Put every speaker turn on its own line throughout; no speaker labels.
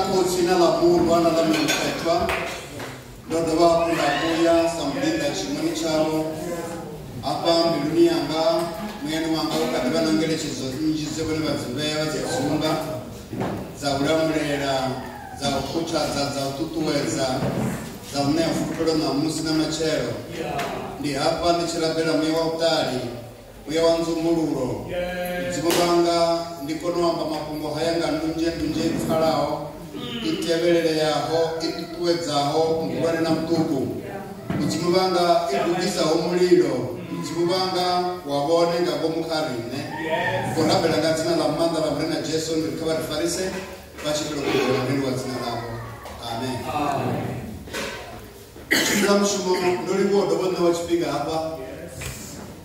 Khotsi na ḽa Murwa na ḽa Muya Mukhethwa, ndo dovha hafhu nda vhuya sa muḓinḓa tshimoni tshavho. Hafha mbiluni yanga, muyani wanga u kha ḓi vha na ngeletshedzo nnzhi dze vhone vha dzi vhea vha dzi dzumba, dza u lamulela, dza u khuthadza, dza u ṱuṱuwedza, dza u ṋea fulufhelo ṋamusi na matshelo. Ndi hafha ndi tshi rabela muya wa vhuṱali, muya wa nzumbululo. Mudzimu vhanga, ndi kone u amba mafhungo haya nga ndunzhe ndunzhe i pfalaho, i tevheleleaho, i ṱuṱuwedzaho muhulwane na muṱuku. Mudzimu vhanga, i dugisaho mulilo. Mudzimu vhanga, wa vhone nga ngomu kha riṋe. Khou rabela nga dzina ḽa maanḓa ḽa Murena Jesu, ndi ri kha vha ri farise vha tshi fhela u mureli wa dzina ḽavho. Amen. Tshimbila mushumo, ndo livhuwa u dovha ṋewa tshifhinga hafha.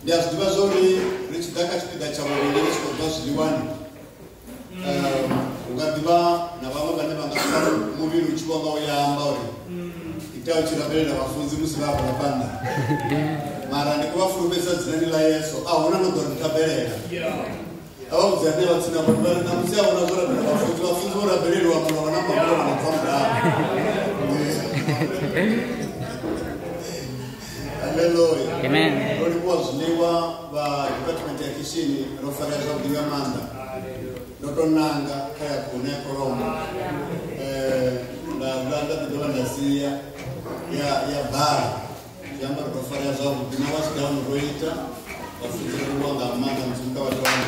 Ndi a zwi ḓivha zwa uri ri tshi ḓa kha tshipiḓa tsha vhuvhili ri tshi khou bva zwiḽiwani, hu nga ḓivha na vhaṅwe vhane vha nga pfa muvhili u tshi vho nga u ya amba uri ita u tshi rabelela vhafunzi musi vha hafhaḽa phanḓa, mara ndi khou vha fulufhedzisa dzinani ḽa Yesu, a huna no ḓo ri thabelela. A vha vhudze ane vha tsini navho vha ri ṋamusi a huna zwo rabela vhafunzi, vhafunzi vho rabeleliwa mulovha na mamulovha na bva murahu. Haleluya.
Amen.
Ro livhuwa zwiḽiwa vha department ya kishini, ro farea zwavhuḓi nga maanḓa. Ndo to nanga kha ya khune ya kholomo, nda vhuya nda ḓi dovha nda sia ya bala. Zwi amba ri tou farea zwavhuḓi na vha tshi ro ita vhafunzi ro livhuwa nga maanḓa. Mudzimu kha vha tone.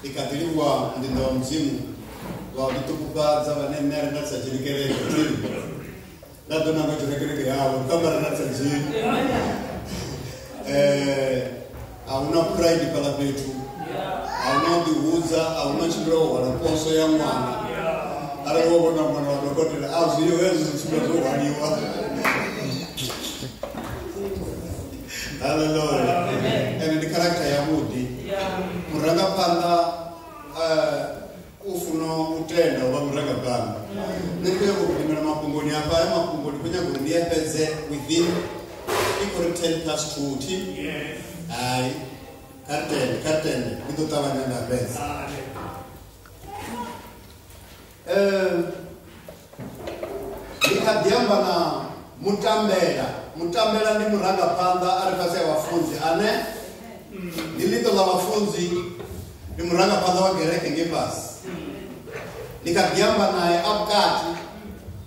Ndi kha ḓi livhuwa muḓinḓa wa Mudzimu wa u ḓiṱukufhadza vhane nṋe a ri nda sa dzheni kereke, nda ḓo nanga dzhena kereke yavho kamba ri nda sa dzheni. A huna pride fhaḽa fhethu, a huna u ḓihudza, a huna tshimbila u hwala poso ya ṅwana. Arali wo vhona ṅwana wa dokotela, a zwiho hezwi zwi tshimbila zwo hwaliwa. Haleluya. Ende ndi character yavhuḓi. Murangaphanḓa u funa u tenda u vha murangaphanḓa. Nṋe ndi khou nyaga u gidimela mafhungoni hafha, haya mafhungo ndi khou nyaga uri ndi a fhedze within i khou ri 2:10 thi. Hai, kha ri tende, kha ri tende, ndi ḓo ṱavhanya nda fhedza. Ndi kha ḓi amba na mutambela. Mutambela ndi murangaphanḓa a re fhasi ha vhafunzi, ane ndi ḽiṱo ḽa vhafunzi, ndi murangaphanḓa wa gereke ngei fhasi. Ndi kha ḓi amba naye a vhukati,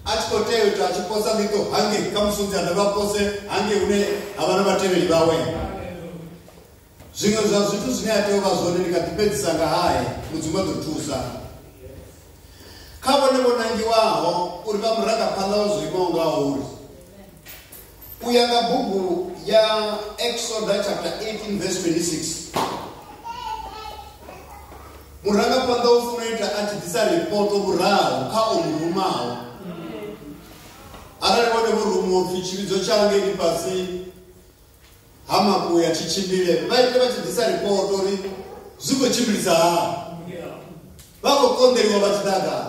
a tshi khou tea u ita a tshi posa ḽiṱo hangei kha mufunzi, a dovha a pose hangei hune ha vha na vhatevheli vhawe. Zwiṅwe zwa zwithu zwine a tea u vha zwone ndi kha ḓi fhedzisa nga hae, Mudzimu a ḓo thusa. Kha vhone vho nangiwaho uri vha murangaphanḓa wa zwo imaho nga uri, u ya nga bugu ya Exoda chapter 18 verse 26, murangaphanḓa u funa ita a tshi ḓisa ripoto murahu kha o mu rumaho. Arali vhone vho rumiwa upfi tshivhidzo tsha ngei fhasi ha Makuya tshi tshimbile, vha ite vha tshi ḓisa ripoto uri zwi khou tshimbilisa hani, vha khou konḓeliwa vha tshi ḓa gai,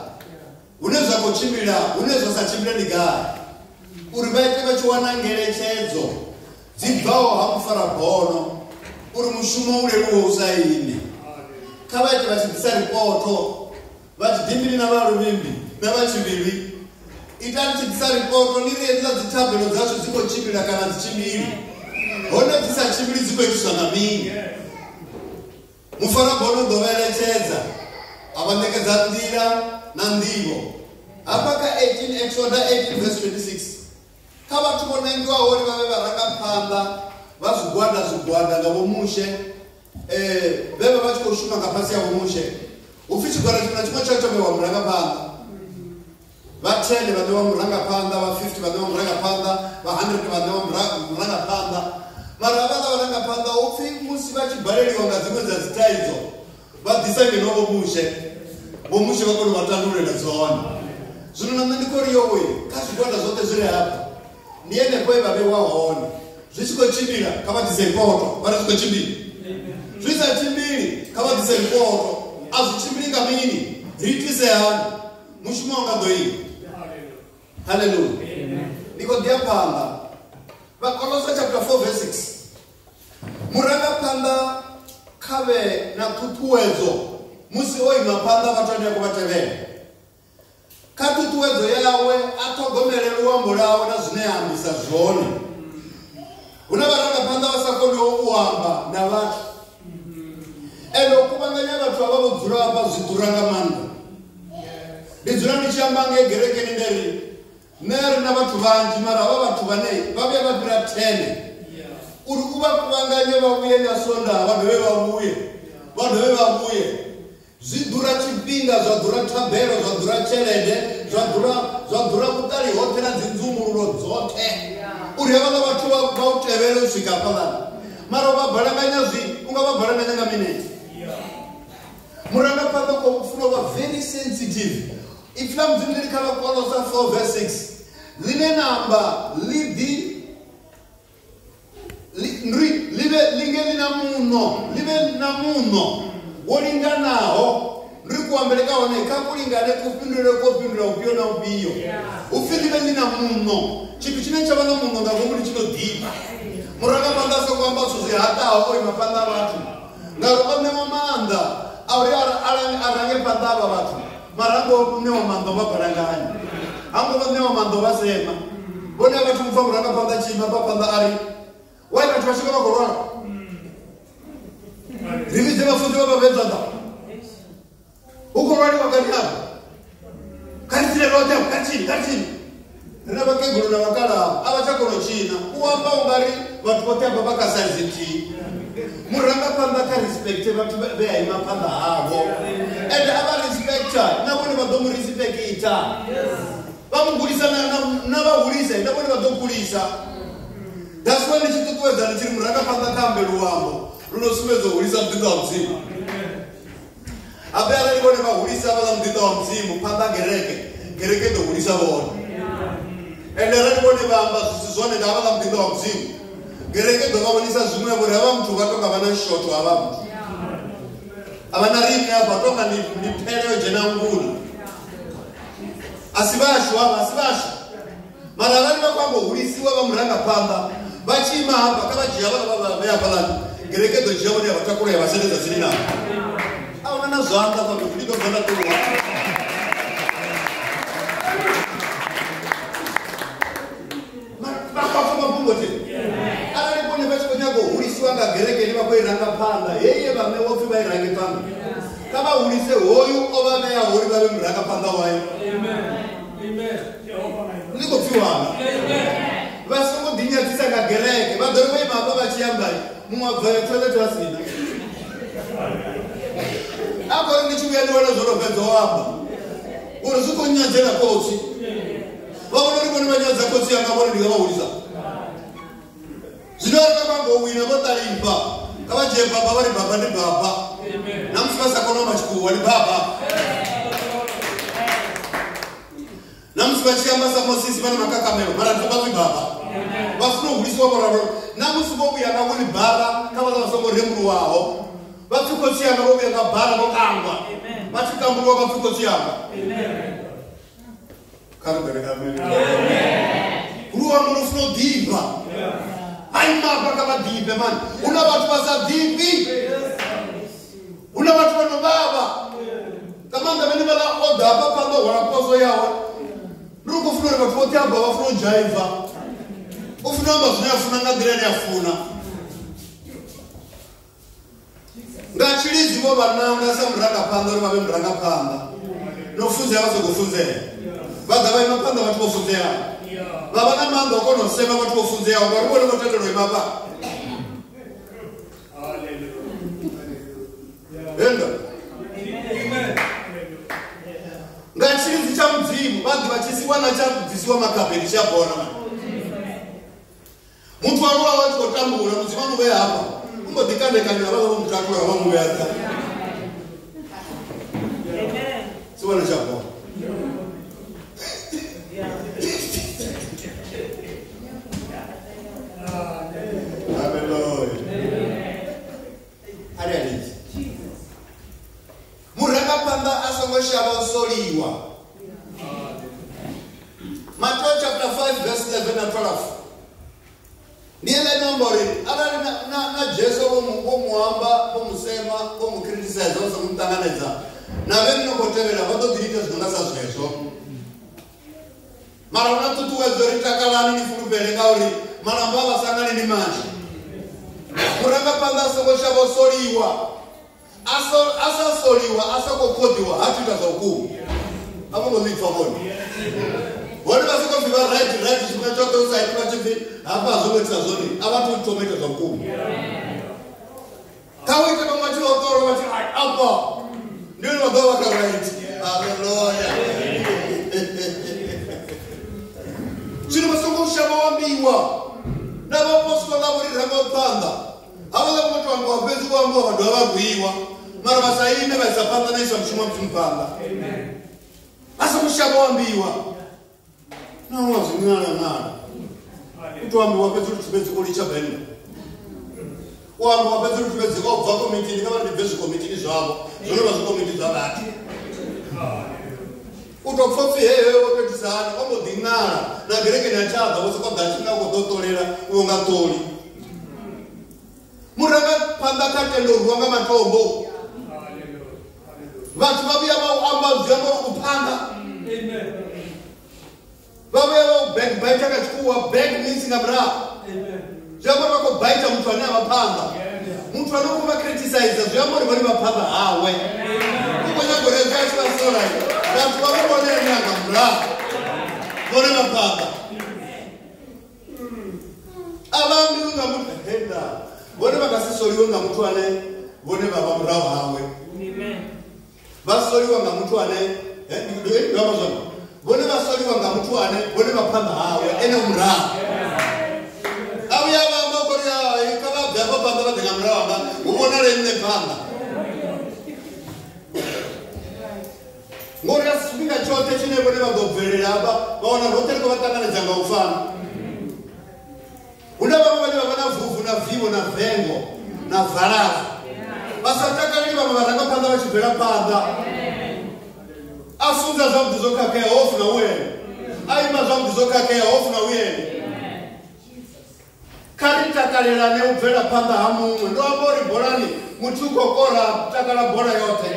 hune zwa khou tshimbila, hune zwa sa tshimbile ndi gai, uri vha ite vha tshi wana ngeletshedzo dzi bvaho ha mufarabono uri mushumo u leluwe u sa ime. Kha vha ite vha tshi ḓisa ripoto vha tshidimili na vha luvhimbi na vha tshivhili, itani tshi ḓisa ripoto ni ri hedzila dzithabelo dzashu dzi khou tshimbila kana dzi tshimbili, hone dzi sa tshimbili dzi khou itiswa nga mini. Mufarabono u ḓo vha eletshedza, a vha ṋekedza nḓila na nḓivho. Hafha kha 18 Exoda 18 verse 26, kha vhathu vho nangiwaho uri vha vhe vharangaphanḓa vha zwigwada zwigwada nga vho Mushe, vhe vha vha tshi khou shuma nga fhasi ha vho Mushe, hu pfi tshigwada tshiṅwe na tshiṅwe tsha tsho vhewa murangaphanḓa. Vha 10 vha ṋewa murangaphanḓa, vha 50 vha ṋewa murangaphanḓa, vha 100 vha ṋewa murangaphanḓa. Mara havhaḽa vharangaphanḓa hu pfi musi vha tshi baleliwa nga dziṅwe dza dzithaidzo, vha ḓisa ngeno vho Mushe, vho Mushe vha kona u vha tandululela dzone. Zwino na nṋe ndi khou ri yowe kha zwigwada zwoṱhe zwi re hafha, ndi henefho he vha vhewa hone. Zwi tshi khou tshimbila, kha vha ḓise ripoto, vha ri zwi khou tshimbila. Zwi sa tshimbili, kha vha ḓise ripoto. A zwi tshimbili nga mini? Ri itise hani? Mushumo wa nga ḓo ima. Haleluya. Ndi khou ḓi ya phanḓa. Vhakolosa chapter 4 verse 6. Murangaphanḓa kha vhe na ṱhuṱhuwedzo. Musi o ima phanḓa vhathu ane a khou vha tevhela. Kha ṱhuṱhuwedzo yawe a ṱhogomele luambo lwawe na zwine a ambisa zwone. Hu na vharangaphanḓa vha sa koniho u amba na vhathu. Ende u kuvhanganya vhathu avha vho dzula hafha zwi ḓura nga maanḓa. Ndi dzula ndi tshi amba ngei gerekeni nda ri nṋe ri na vhathu vhanzhi mara havha vhathu vhane vha vhuya vha fhira 10 uri u vha kuvhanganye vha vhuye nga Sondaha vha dovhe vha vhuye vha dovhe vha vhuye. Zwi ḓura tshifhinga, zwa ḓura thabelo, zwa ḓura tshelede, zwa ḓura vhuṱali hoṱhe na dzinzumbululo dzoṱhe uri havhaḽa vhathu vha u tevhele u swika hafhaḽani. Mara u vha balanganya zwi u nga vha balanganya nga minete. Murangaphanḓa u funa u vha very sensitive. Ipfi ḽa Mudzimu ḽi kha Vhakolosa 4 verse 6 ḽine na amba ḽi ḓi ḽi nge ḽi na muṋo, ḽi vhe na muṋo wo linganaho. Ri kuambele ka hone kha kulingane kufhindulele ko fhindula ufhio na ufhio. Upfi ḽi vhe ḽi na muṋo, tshithu tshine tsha vha na muṋo nga ngomu ndi tshi no ḓifha. Murangaphanḓa a songo amba zwithu zwi haṱaho o ima phanḓa ha vhathu, ngauri o ṋewa maanḓa a uri a range phanḓa havha vhathu. Mara ha ngo ṋewa maanḓa o vha balanganya, ha ngo vha ṋewa maanḓa o vha sema. Vhone vhathu mupfa murangaphanḓa tshi ima phanḓa a ri wai vhathu vha swika vha khou lwala, ri vhidze vhafunzi vha vha vhe zwanḓa, hu khou lwaliwa kani afha, kha ri tshine roṱhe afha, kha tshini, kha tshini. Ri na vhakegulu na vhakalaha a vha tsha kona u tshina, u amba u nga ri vhathu vhoṱhe afha vha kha saizi nthihi. Murangaphanḓa kha respecte vhathu vhe a ima phanḓa havho, ende a vha respecta na vhone vha ḓo mu respecta. Vha mu gulisa na vha hulisa na vhone vha ḓo gulisa. That's why ndi tshi ṱuṱuwedza ndi tshi ri murangaphanḓa kha ambe luambo lu no sumbedza u hulisa muḓinḓa wa Mudzimu. Habe arali vhone vha hulisa vhaḽa muḓinḓa wa Mudzimu phanḓa gereke, gereke ḓo hulisa vhone. Ende arali vhone vha amba zwi si zwone nga havhaḽa muḓinḓa wa Mudzimu, gereke ḓo vha vhonisa zwiṅwe uri havha muthu vha tonga vha na shotho, havha muthu a vha na riṋe afha tonga ndi phele yo dzhena nguni. A si vhashu havha, a si vhashu. Mara arali vha khou amba u hulisiwa vha murangaphanḓa vha tshi ima hafha, kha vha dzhia vhaḽa vha vhea hafhaḽani, gereke ḓo dzhia vhone ya vha takula ya vha sendedza tsini navho. A huna na zwanḓa fha fhethu, ndi ḓo bva nda ṱuwa. Vha khou pfa mafhungo te. Arali vhone vha tshi khou nyaga u hulisiwa nga gereke vha khou i ranga phanḓa, heyi ye vha ṋewa upfi vha i range phanḓa, kha vha hulise hoyu o vha vheaho uri vha vhe murangaphanḓa wayo. Ndi khou pfiwana. Vha songo ḓinyadzisa nga gereke, vha ḓo ri vho ima hafha vha tshi amba muṅwe a bva ya toilet a sina. A khou ri ndi tshi vhuya ndi wana zwo no fhedza u amba uri zwi khou nyadzela khotsi. Vha vhona uri vhone vha nyadza khotsi yanga, vhone ndi nga vha hulisa. Zwino arali vha ngo wina vho ṱalifha, kha vha dzhie baba vha ri baba ndi baba. Na musi vha sa koni u amba tshikhuwa ndi baba. Na musi vha tshi amba sa Mosisi vha na makakamelo, mara ndi vha zwi baba. Vha funa u hulisiwa vho ralo. Na musi vho vhuya nga wili bara kha vhaḽa vha songo rembuluwaho, vha pfi khotsi yanga vho vhuya nga bara vho kangwa, vha tshi kambuluwa vha pfi khotsi yanga. Kha ri ḓe amen. Luambo lu funa u ḓifha. Vha ima hafha kha vha ḓifhe mani. Hu na vhathu vha sa ḓifhi, hu na vhathu vha no vhavha nga maanḓa vhane vha ḽa oda hafha phanḓa u hwala poso yawe. Ndi ri khou funa uri vhathu vhoṱhe amba vha funa u dzhaiva, u funa u amba zwine a funa nga nḓila ine a funa. Nga tshilidzi vho vha nanga sa murangaphanḓa uri vha vhe murangaphanḓa, no funzea vha sokou funzea, vha ḓa vha ima phanḓa vhathu vho funzeaho, vha vha na maanḓa o kona u sema vhathu vho funzeaho ngauri vhone vho tendelwa u ima hafha. Henda nga tshilidzi tsha Mudzimu vha ḓivha tshisiwana tsha bvisiwa makhabeni tshi a bora mani. Muthu aluwaho a tshi khou tambula, Mudzimu a mu vhea hafha, u mbo ḓi kandekanya havhaḽa vho mu takula vha mu vhea nṱha. Tshisiwana tsha bora. Hallelujah. Ari alidzi. Murangaphanḓa a songo shavha u soliwa. Mateo chapter 5 verse 11 na 12. Ndi ene ino amba uri arali na Jesu vho mu amba, vho mu sema, vho mu criticize, vha songo mu ṱanganedza, Na vhene no khou tevhela vha ḓo ḓi ita zwino nga sa zwezwo. Mara hu na ṱhuṱhuwedzo ri takalani ni fulufhele ngauri malamba a vha sangani ndi manzhi. Murangaphanḓa a songo shavha u soliwa. A sa soliwa, a soko khoḓiwa, ha thu ita zwa vhukuma. A vho ngo ḽi pfa vhone. Vhone vha soko pfi vha right right tshifhinga tshoṱhe u sa iti vha tshi pfi hafha a zwo ngo itisa zwone, a vha thu thoma ita zwa vhukuma. Kha u ite vhaṅwe vha tshi hoṱola vha tshi ai afha ndi hone vha ḓo vha kha right. Haleluya. Zwino vha songo shavha u ambiwa. Na vhaapostola vho ri rangaho phanḓa havhaḽa vho to ambiwa fhedzi vho ambiwa vha dovha vha rwiwa, mara vha sa ime vha isa phanḓa na isa mushumo wa Mudzimu phanḓa. Vha songo shavha u ambiwa. Na wa zwi ṅala ṅala u to ambiwa fhedzi uri fhedzi o litsha bennda, u ambiwa fhedzi uri fhedzi o bva komitini, kha vha ri bve zwikomitini zwavho zwo no vha zwikomiti zwa vhathu. U to pfa pfi heyo wo to itisa hani, o mbo ḓi ṅala na gerekeni a tsha ḓa, vho soko ḓa tshi nga khou ḓo ṱolela uyo nga ṱoli. Murangaphanḓa kha tenda u rwiwa nga matombo. Vhathu vha vhuya vha u amba zwi amba uri u phanḓa. Vha vhuya vha u backbiter nga tshikhuwa, back means nga murahu. Zwi amba uri vha khou baita muthu ane a vha phanḓa. Muthu ane u khou vha criticize zwi amba uri vhone vha phanḓa hawe. U khou nyaga uri hezwi a tshi vha sola, vhathu vha vha vhone ane a nga murahu, vhone vha phanḓa. A vha ambiwi nga muthu henda, vhone vha nga si soliwe nga muthu ane vhone vha vha murahu hawe. Vha soliwa nga muthu ane ndo amba zwone. Vhone vha soliwa nga muthu ane vhone vha phanḓa hawe, ene u murahu. A vhuya vha amba uri hai, kha vha bve hafha phanḓa vha ḓe nga murahu hanga, hu vhonale nṋe phanḓa. Ngori a si tshifhinga tshoṱhe tshine vhone vha ḓo bvelela hafha, vha wana roṱhe ri khou vha ṱanganedza nga u fana. Hu na vhaṅwe vhane vha vha na vuvu na vivho na vengo na valava, vha sa takaleli vhaṅwe vharangaphanḓa vha tshi bvela phanḓa. A funza zwavhuḓi zwo khakheaho, o funa u ene. A ima zwavhuḓi zwo khakheaho, o funa u ene. Kha ri takalelane u bvela phanḓa ha muṅwe. Ndo amba uri bolani muthu u khou kora, takala bola yoṱhe.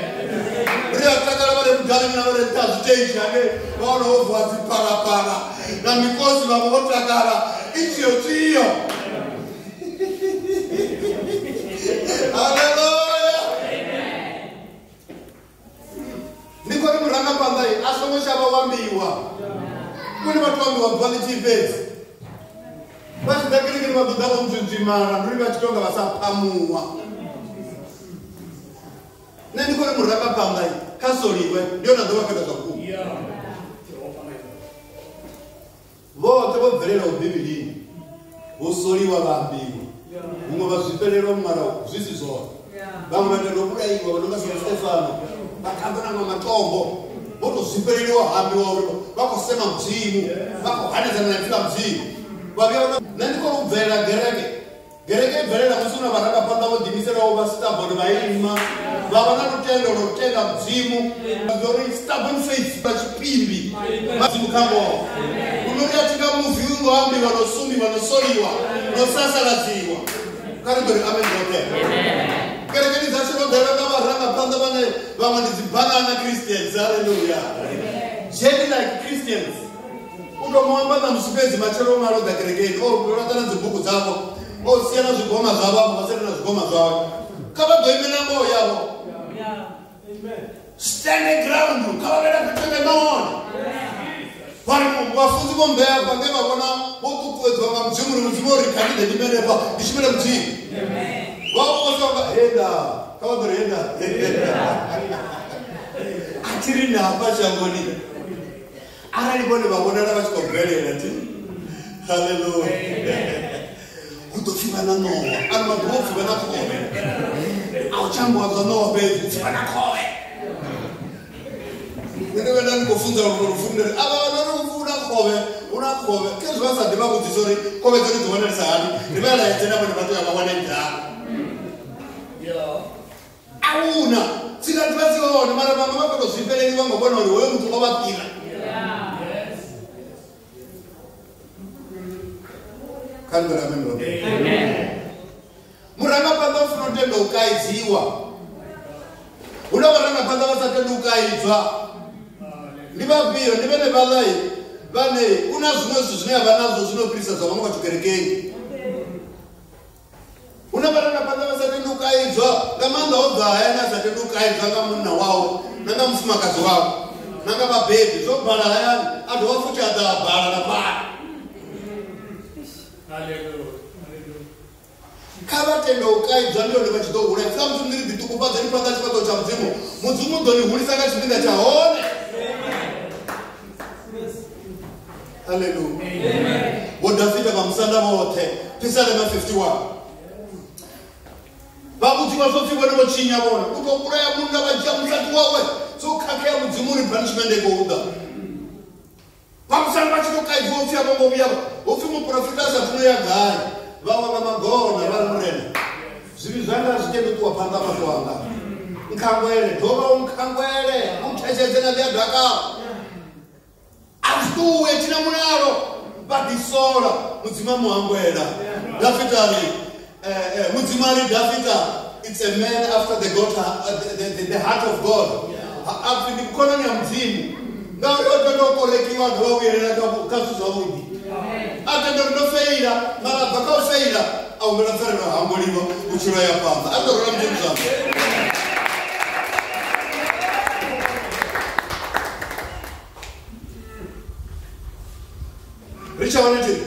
Ri a takala vha re mudavhini na vha re nṱha ha zwiteishi hangei, vha wana ho vuwa dziphalaphala na mikosi, vhaṅwe vho takala i tshiyo tshiyo. Haleluya. Ndi khou ri murangaphanḓa a songo shavha u ambiwa. Kune vhathu ambiwa ḓuvha ḽithihi fhedzi. Vha tshi ḓa kerekeni vha ḓo ḓa vho nzwinzwimala, ndi uri vha tshi tonga vha sa phamuwa. Nṋe ndi khou ri murangaphanḓa kha soliwe, ndi hone a ḓo vha fhedza zwa vhukuma. Vhoṱhe vho bvelelaho Bivhilini vho soliwa vha ambiwa, huṅwe vha zwifhelelwa mara zwi si zwone. Vhaṅwe vha tenda u vhulaiwa, vha no nga sa Stefano vha tamba na nga matombo, vho to zwifheleliwa ha ambiwa uri vha khou sema Mudzimu, vha khou hanedzana na ipfi ḽa Mudzimu. Vha vhuya vha nṋe ndi khou bvelela gereke. Gereke i bvelela musi hu na vharangaphanḓa vho ḓiimiselaho vha stubborn, vha ima vha vha na lutendo lwa u tenda Mudzimu, uri stubborn faith vha tshipimbi Mudzimu kha ngoho. Huno ri a thi nga muvi u ngo ambiwa no sumiwa no soliwa no sasaladziwa. Kha ri ḓo ri amen roṱhe. Kerekeni dzashu ro ḓala nga vharangaphanḓa vhane vhaṅwe ndi dzi banana Christians. Haleluya. Jelly like Christians. U to mu amba ṋamusi fhedzi, matshelo o ṅwala u ḓa kerekeni, o laṱa na dzibugu dzavho, o sia na zwigoma zwavho afho, vha sale na zwigoma zwawe. Kha vha ḓo imela ngoho yavho. Stand the ground, kha vha vhela fhethu vhe hone. Vha ri vhafunzi vho mbea hafha nge vha vhona vho ṱuṱuwedziwa nga Mudzimu, uri Mudzimu o ri kha ndi ḓe ndi mele hafha ndi shumele Mudzimu. Vha vho vha henda, kha vha ḓo ri henda. A thi ri na hafha shangoni. Arali vhone vha vhonala vha tshi khou bvelela ti, haleluya, hu ḓo pfi vha na ṋowa. Ano maḓuvha hu pfi vha na khovhe, a hu tsha ambiwa zwa ṋowa fhedzi, hu pfi vha na khovhe. Nṋe ndo vhuya nda ndi khou funza luṅwe lufu, ndi ri avha vha no ri hu na khovhe, hu na khovhe, khezwi vha sa ḓi vha vhudzisa uri khovhe dzone dzi wanalisa hani, ri vha laedze na vhone vha tea vha wane dzavho. A huna dzi nga ḓivha dzi hone, mara vhaṅwe vha khou tou zwifheleliwa nga u vhona uri hoyo muthu o vha fhira. Kha ri ḓo amen roṱhe. Murangaphanḓa u funa u tenda u kaidziwa. Hu na vharangaphanḓa vha sa tendi u kaidzwa. Ndi vhafhio? Ndi vhene vhaḽa vhane u na zwiṅwe zwithu zwine a vha nazwo zwino fhirisa zwa vhaṅwe vhathu kerekeni. Hu na vharangaphanḓa vha sa tendi u kaidzwa, nga maanḓa o bva hayani a sa tendi u kaidzwa nga munna wawe na nga mufumakadzi wawe na nga vhabebi. Zwo bala hayani a dovha futhi a ḓa a bala na bala. Kha vha tende u kaidzwa, ndi hone vha tshi ḓo hula. Ipfi ḽa Mudzimu ḽi ri ḓiṱukufhadzeni phanḓa ha tshifhaṱuwo tsha Mudzimu, Mudzimu u ḓo ni hulisa nga tshifhinga tsha hone. Haleluya. Vho Dafita vha musanda vhoṱhe, Phisalema 51. Vha vhudziwa zwo pfi vhone vho tshinya vhone, u tou vhulaya munna vha dzhia musadzi wawe, zwo khakhea Mudzimu uri punishment i khou ḓa. Vha musanda vha tshi tou kaidziwa upfi a vho ngo vhuya, upfi muporofita a sa thu no ya gai, vha wa nga magona vha ri Murena, zwivhi zwanga zwi tende u ṱuwa phanḓa maṱo anga, nkhangwele, dovha u nkhangwele, u nthetshelese nga ḽia dakalo. A zwi ṱuwe thina mulalo, vha ḓisola, Mudzimu a mu hangwela. Dafita a ri, Mudzimu a ri Dafita, it's a man after the God, the heart of God. A pfi ndi khonani ya Mudzimu, ngauri o tenda u korekiwa a dovha a vhuyelela kha zwithu zwavhuḓi. A tenda uri ndo feila, mara a bva kha u feila a humbela pfarelo, a hangweliwa, vhutshilo ya phanḓa. A ri ḓo rwela Mudzimu zwanḓa. Ri tsha hone thiri.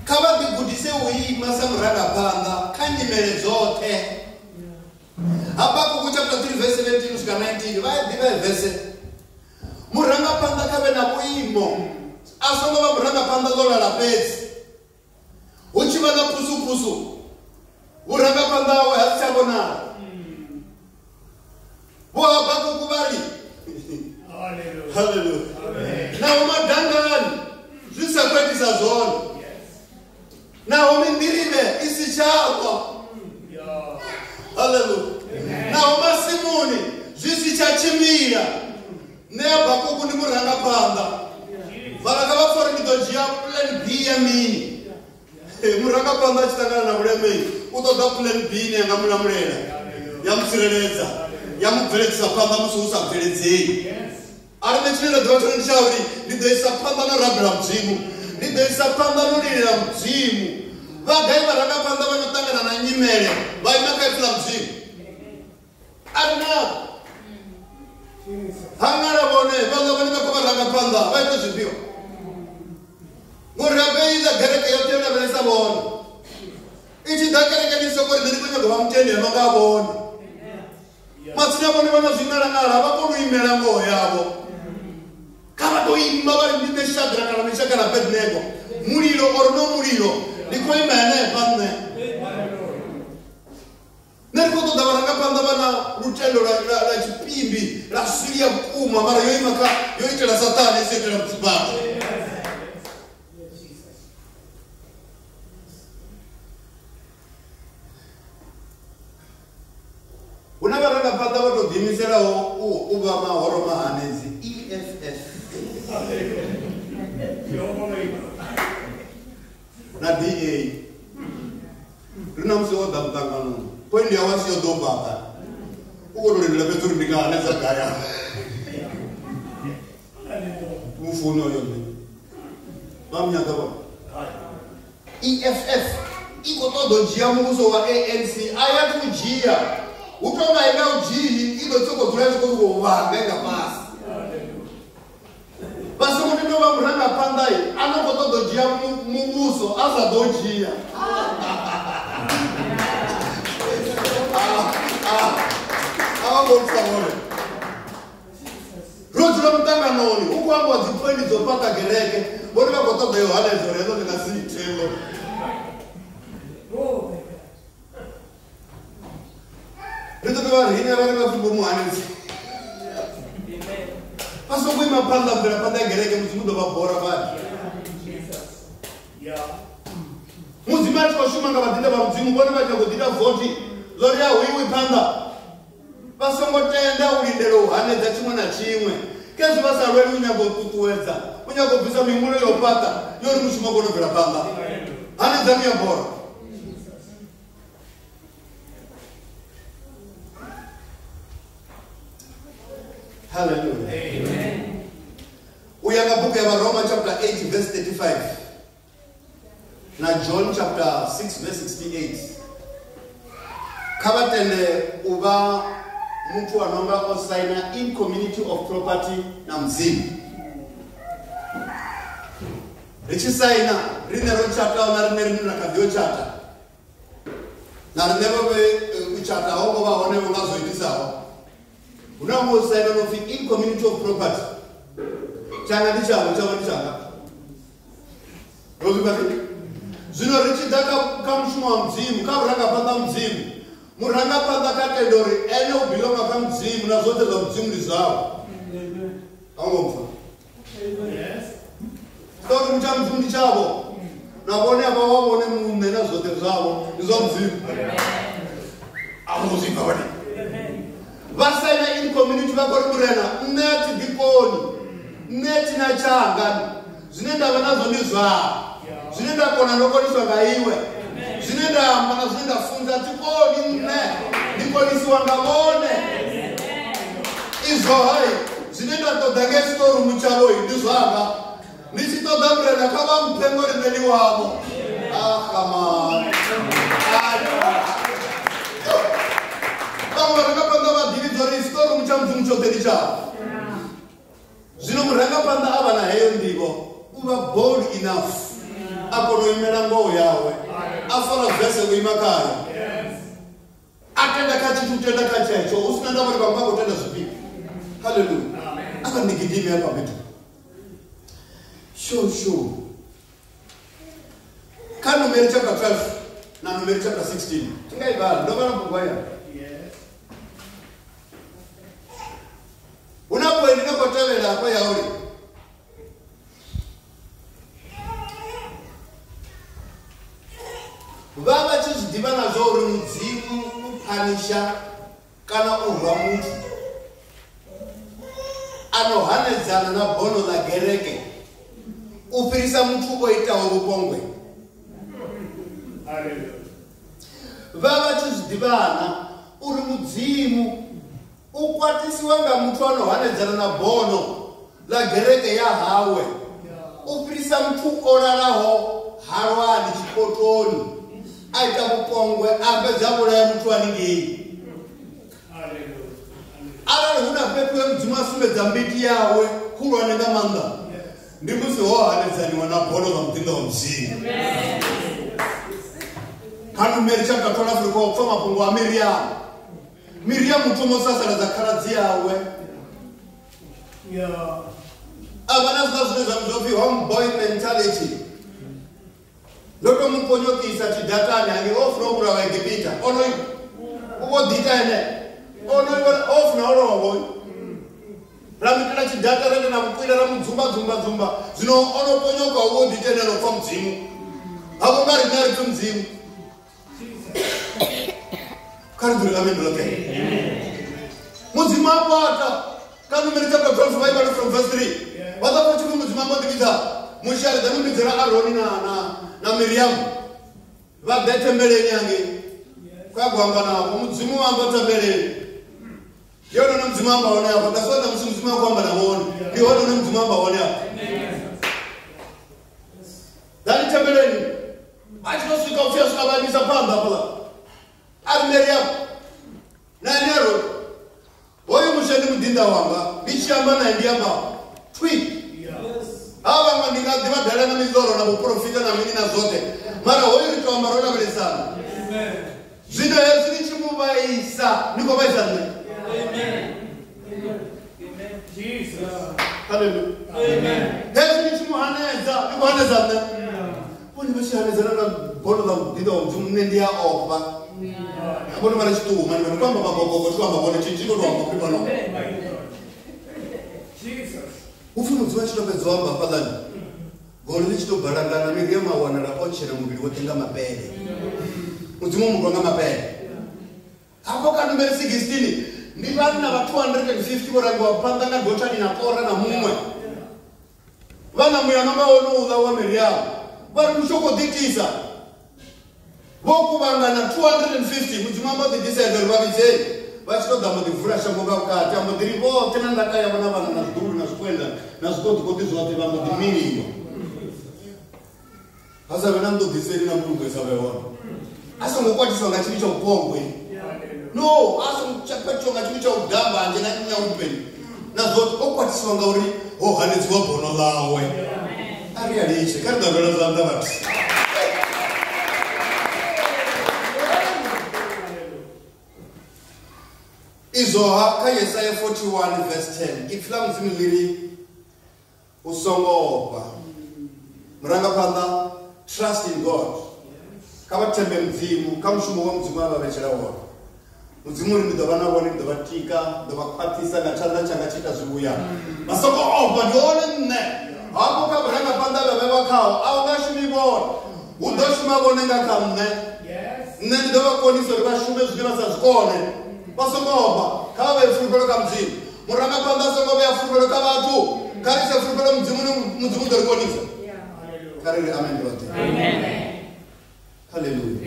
Kha vha ḓigudise u ima sa murangaphanḓa kha nyimele dzoṱhe. Habakuku chapter 3 verse 17 u swika 19, vha a ḓivha verse. Murangaphanḓa kha vhe na vhuimo, a songo vha murangaphanḓa ḽo lala fhedzi. Hu tshi vha na phusuphusu, vhurangaphanḓa hawe ha si tsha vhonala. Vho Habakuku vha ri, haleluya, naho madangani zwi sa khou itisa zwone, naho minḓirivhe i si tsha wa, haleluya, naho masimuni zwi si tsha tshimbila, nṋe Habakuku ndi murangaphanḓa. Mara kha vha pfa uri ndi ḓo dzhia plan B ya mini. Murangaphanḓa a tshi ṱangana na vhuleme u ṱoḓa plan B ine ya nga mu lamulela, ya mu tsireledza, ya mu bveledzisa phanḓa musi hu sa bveledzei. A ri nṋe tshine nda ḓivha tshone ndi tsha uri ndi ḓo isa phanḓa no rabela Mudzimu, ndi ḓo isa phanḓa no lilela Mudzimu. Vha gai vharangaphanḓa vha no ṱangana na nyimele vha ima kha ipfi ḽa Mudzimu? A ri navho hangala vhone vhaḽa vhane vha khou vha ranga phanḓa vha ita zwifhio? Ngori habe iḽa gereke yoṱhe yo lavhelesa vhone, i tshi ḓa kereke ni soko ri nṋe ndi khou nyaga u vha mutendi no nga vhone. Matsina vhone vha na zwingalangala, vha kona u imela ngoho yavho. Kha vha tou ima vha ri ndi nṋe Shadraka na Mishaka na Abednego, mulilo or no mulilo, ndi khou ima henefha nṋe. Nṋe ndi khou ṱoḓa vharangaphanḓa vha na lutendo lwa tshipimbi, lwa swili ya vhukuma, mara yo ima kha, yo itela Saṱhane, i si yo itela vhathu. Hu na vharangaphanḓa vho tou ḓiimiselaho u vha mahoro mahanedzi EFF na DA. Ri na musi o ḓa muṱanganoni, point yawe a si yo ḓo fhaṱa, u khou tou lindela fhedzi uri ndi nga hanedza gai afha. Mufuni oyo nṋe vha munyaga vhone. EFF i khou ṱoḓa u dzhia muvhuso wa ANC, a ya thu dzhia, hu tonga i nga u dzhii, i ḓo sokou dzula i tshi khou sokou vhanga nga fhasi. Vha songo tenda u vha murangaphanḓa a no khou ṱoḓa u dzhia muvhuso a sa ḓo dzhia. A vha ngo pfa vhone. Ro dzula muṱanganoni hu khou ambiwa dzi phoindi dzo fhaṱa gereke, vhone vha khou ṱoḓa yo hanedza uri heḽo ndi nga si ite heḽo. Ri ḓo dovha riṋe vha ri vha pfi vho muhanedzi. Vha songo ima phanḓa bvela phanḓa ya gereke, Mudzimu u ḓo vha bora badi. Mudzimu a tshi khou shuma nga vhaḓinḓa vha Mudzimu, vhone vha nyago ḓi ita vothi ḽo ri a hu iwi phanḓa. Vha songo tenda u lindela u hanedza tshiṅwe na tshiṅwe. Khezwi vha sa lweli u nyaga u ṱuṱuwedza, u nyaga u bvisa mihumbulo ya u fhaṱa, ya uri mushumo u kone u bvela phanḓa. Hanedzani ya bora. Hallelujah. Amen. U ya nga buku ya Varoma chapter 8 verse 35 na John chapter 6 verse 68. Kha vha tende u vha muthu a nonga o saina in community of property na Mudzimu. Ri tshi saina riṋe ro tshataho na riṋe rine ra kha ḓi yo tshata, na riṋe vho vhe u tshata ho ngo vha hone vho nga zwo itisaho. Hu na huṅwe u saina no pfi in community of property. Tshanga ndi tshavho, tshavho ndi tshanga. Ro zwi pfa? Zwino ri tshi ḓa kha mushumo wa Mudzimu, kha vhurangaphanḓa ha Mudzimu, murangaphanḓa kha tenda uri ene u belonga kha Mudzimu na zwoṱhe zwa Mudzimu ndi zwawe. A ngo pfa? Story tsha Mudzimu ndi tshavho, na vhone a vha wa vhone muṋe na zwoṱhe zwavho ndi zwa Mudzimu. A ngo zwi pfa vhone? Vha saina in community vha khou ri Murena, nṋe a thi ḓikoni, nṋe a thi na tshanga, zwine nda vha nazwo ndi zwau, zwine nda kona ndo koniswa nga iwe, zwine nda amba na zwine nda funza thi koni nṋe, ndi konisiwa nga vhone. Izwo hai zwine nda ṱoḓa nge story tshavho ndi zwanga, ndi tshi ṱoḓa Murena kha vha mphe ngori nṋe ndi wavho. Ah, come on. Vhaṅwe vharangaphanḓa vha ḓivhidza uri story tsha Mudzimu tshoṱhe ndi tshavho. Zwino murangaphanḓa a vha na heyo nḓivho, u vha bold enough a kona u imela ngoho yawe, a fara vese u ima khayo, a tenda kha tshithu, u tenda kha tshetsho, hu sina ndavha uri vhaṅwe vha khou tenda zwifhio. Hallelujah. A vha ndi gidime hafha fhethu. Sure, sure. Kha Numeri chapter 12 na Numeri chapter 16. Tinga i vhala, ndo vhala bugu ya. Hu na point ino khou tevhela hafha ya uri vha vha tshi zwi ḓivha na zwa uri Mudzimu u phanisha kana u rwa muthu a no hanedzana na bono ḽa gereke u fhirisa muthu o itaho vhupongwe. Vha vha tshi zwi ḓivhana uri Mudzimu u kwatisiwa nga muthu a no hanedzana na bono ḽa gereke ya hawe u fhirisa muthu o lalaho halwani tshikotoni a ita vhupongwe a fhedza vhulaya muthu haningei. Arali hu na fhethu he Mudzimu a sumbedza mbiti yawe khulwane nga maanḓa, ndi musi ho hanedzaniwa na bono ḽa muḓinḓa wa Mudzimu. Kha Numeri chapter 12 ri khou pfa mafhungo a Miriam. Miriam u thoma u sasaladza khaladzi yawe. A vha na zwiḽa zwine zwa vhidzwa upfi homeboy mentality. Ndo to mu ponyokisa tshidatani hangei o funa u vhulawa Egipita. Onoyu u vho ḓi ita ene. Onoyu o funa o lovha. Ra mu itela tshidata ra ita na vhukwila ra mu dzumba dzumba dzumba. Zwino o no ponyoka u vho ḓi ita ene no pfa Mudzimu. Hafho nga riṋe a ri pfi Mudzimu. Kha ri dzule amen roṱhe. Mudzimu a kwata. Kha Numeri chapter 12 vha i vhale from verse 3. Vha ḓo pfa tshipfi Mudzimu a mbo ḓi vhidza Mushe a ri ḓa ni vhidzela Aroni na Miriam vha ḓe thembeleni hangei. Kwa gwamba navho Mudzimu wa amba thembeleni. Ndi hone hune Mudzimu amba hone afho. That's why ṋamusi Mudzimu a khou amba na vhone. Ndi hone hune Mudzimu amba hone afho. Ḓani thembeleni. A tshi to swika upfi a swika vha imisa phanḓa hafhaḽa. A ri Miriam na ene Aroni, hoyu Mushe ndi muḓinḓa wanga, ndi tshi amba nae ndi amba thwi. Ha vhaṅwe ndi nga ḓi vha dala na miḽoro na vhuporofita na mini na zwoṱhe, mara hoyu ri to amba ro lavhelesana. Zwino hezwi ni tshi mu vhaisa, ni khou vhaisa nṋe. Hallelujah. Hezwi ni tshi mu hanedza, ni khou hanedza nṋe. Vhone vha tshi hanedzana na bono ḽa muḓinḓa wa Mudzimu, nṋe ndi a ofha. Vhone vha na tshiṱuhu mani, vha khou amba magogogo, tshi khou amba vhone, tshi khou tou amba fhiri fhano. Hu pfi Mudzimu a tshi to fhedza u amba hafhaḽani, golo ḽi tshi to balangana, Miriam a wanala o tshena muvhili woṱhe nga mapele. Mudzimu o mu rwa nga mapele. Hafho kha Numeri 16 ndi vhanna vha 250 vho rangiwa phanḓa nga Dothani na Kora na muṅwe. Vha na muya nonga wonouḽa wa Miriam. Vha ri Mushe u khou ḓiitisa. Vho kuvhangana 250, Mudzimu a mbo ḓi decide uri vha vhidzei. Vha tshi ṱoḓa mbo ḓi vula shango nga vhukati, a mbo ḓi ri vhoṱhe na ndaka yavho na vhana na zwiḓulu na zwikwenda na zwiṱoḓikoṱi zwoṱhe vha mbo ḓi miliwa. Ha sa vhe na nḓoḓiseli na mbulungo i sa vhe hone. A songo kwatiswa nga tshivhi tsha vhupombwe. No, a songo kwatiswa nga tshivhi tsha u damba nzhe na nyaupeni. Na zwoṱhe o kwatiswa ngauri ho hanedziwa bono ḽawe. A ri a litshe, kha ri ḓo zwanḓa vhathu. Izwo ha kha Yesaya 41 verse 10 ipfi ḽa Mudzimu ḽi ri u songo ofha. Murangaphanḓa, trust in God. Kha vha thembe Mudzimu kha mushumo wa Mudzimu a vha vhetshela wone. Mudzimu uri ndi ḓo vha na vhone, ndi ḓo vha tika, ndi ḓo vha khwaṱhisa nga tshanḓa tshanga tshi ita zwivhuya. Vha songo ofha, ndi hone nṋe. Hafho kha vhurangaphanḓa vhe vhewa khaho a hu nga shumi vhone, hu ḓo shuma vhone nga kha nṋe. Nṋe ndi ḓo vha konisa uri vha shume zwine vha sa zwi kone. Vha songo ofha, kha vha vhee fulufhelo kha Mudzimu. Murangaphanḓa a songo vhea fulufhelo kha vhathu, kha ri ise fulufhelo Mudzimuni, Mudzimu u ḓo ri konisa. Kha ri ri amen roṱhe. Haleluya.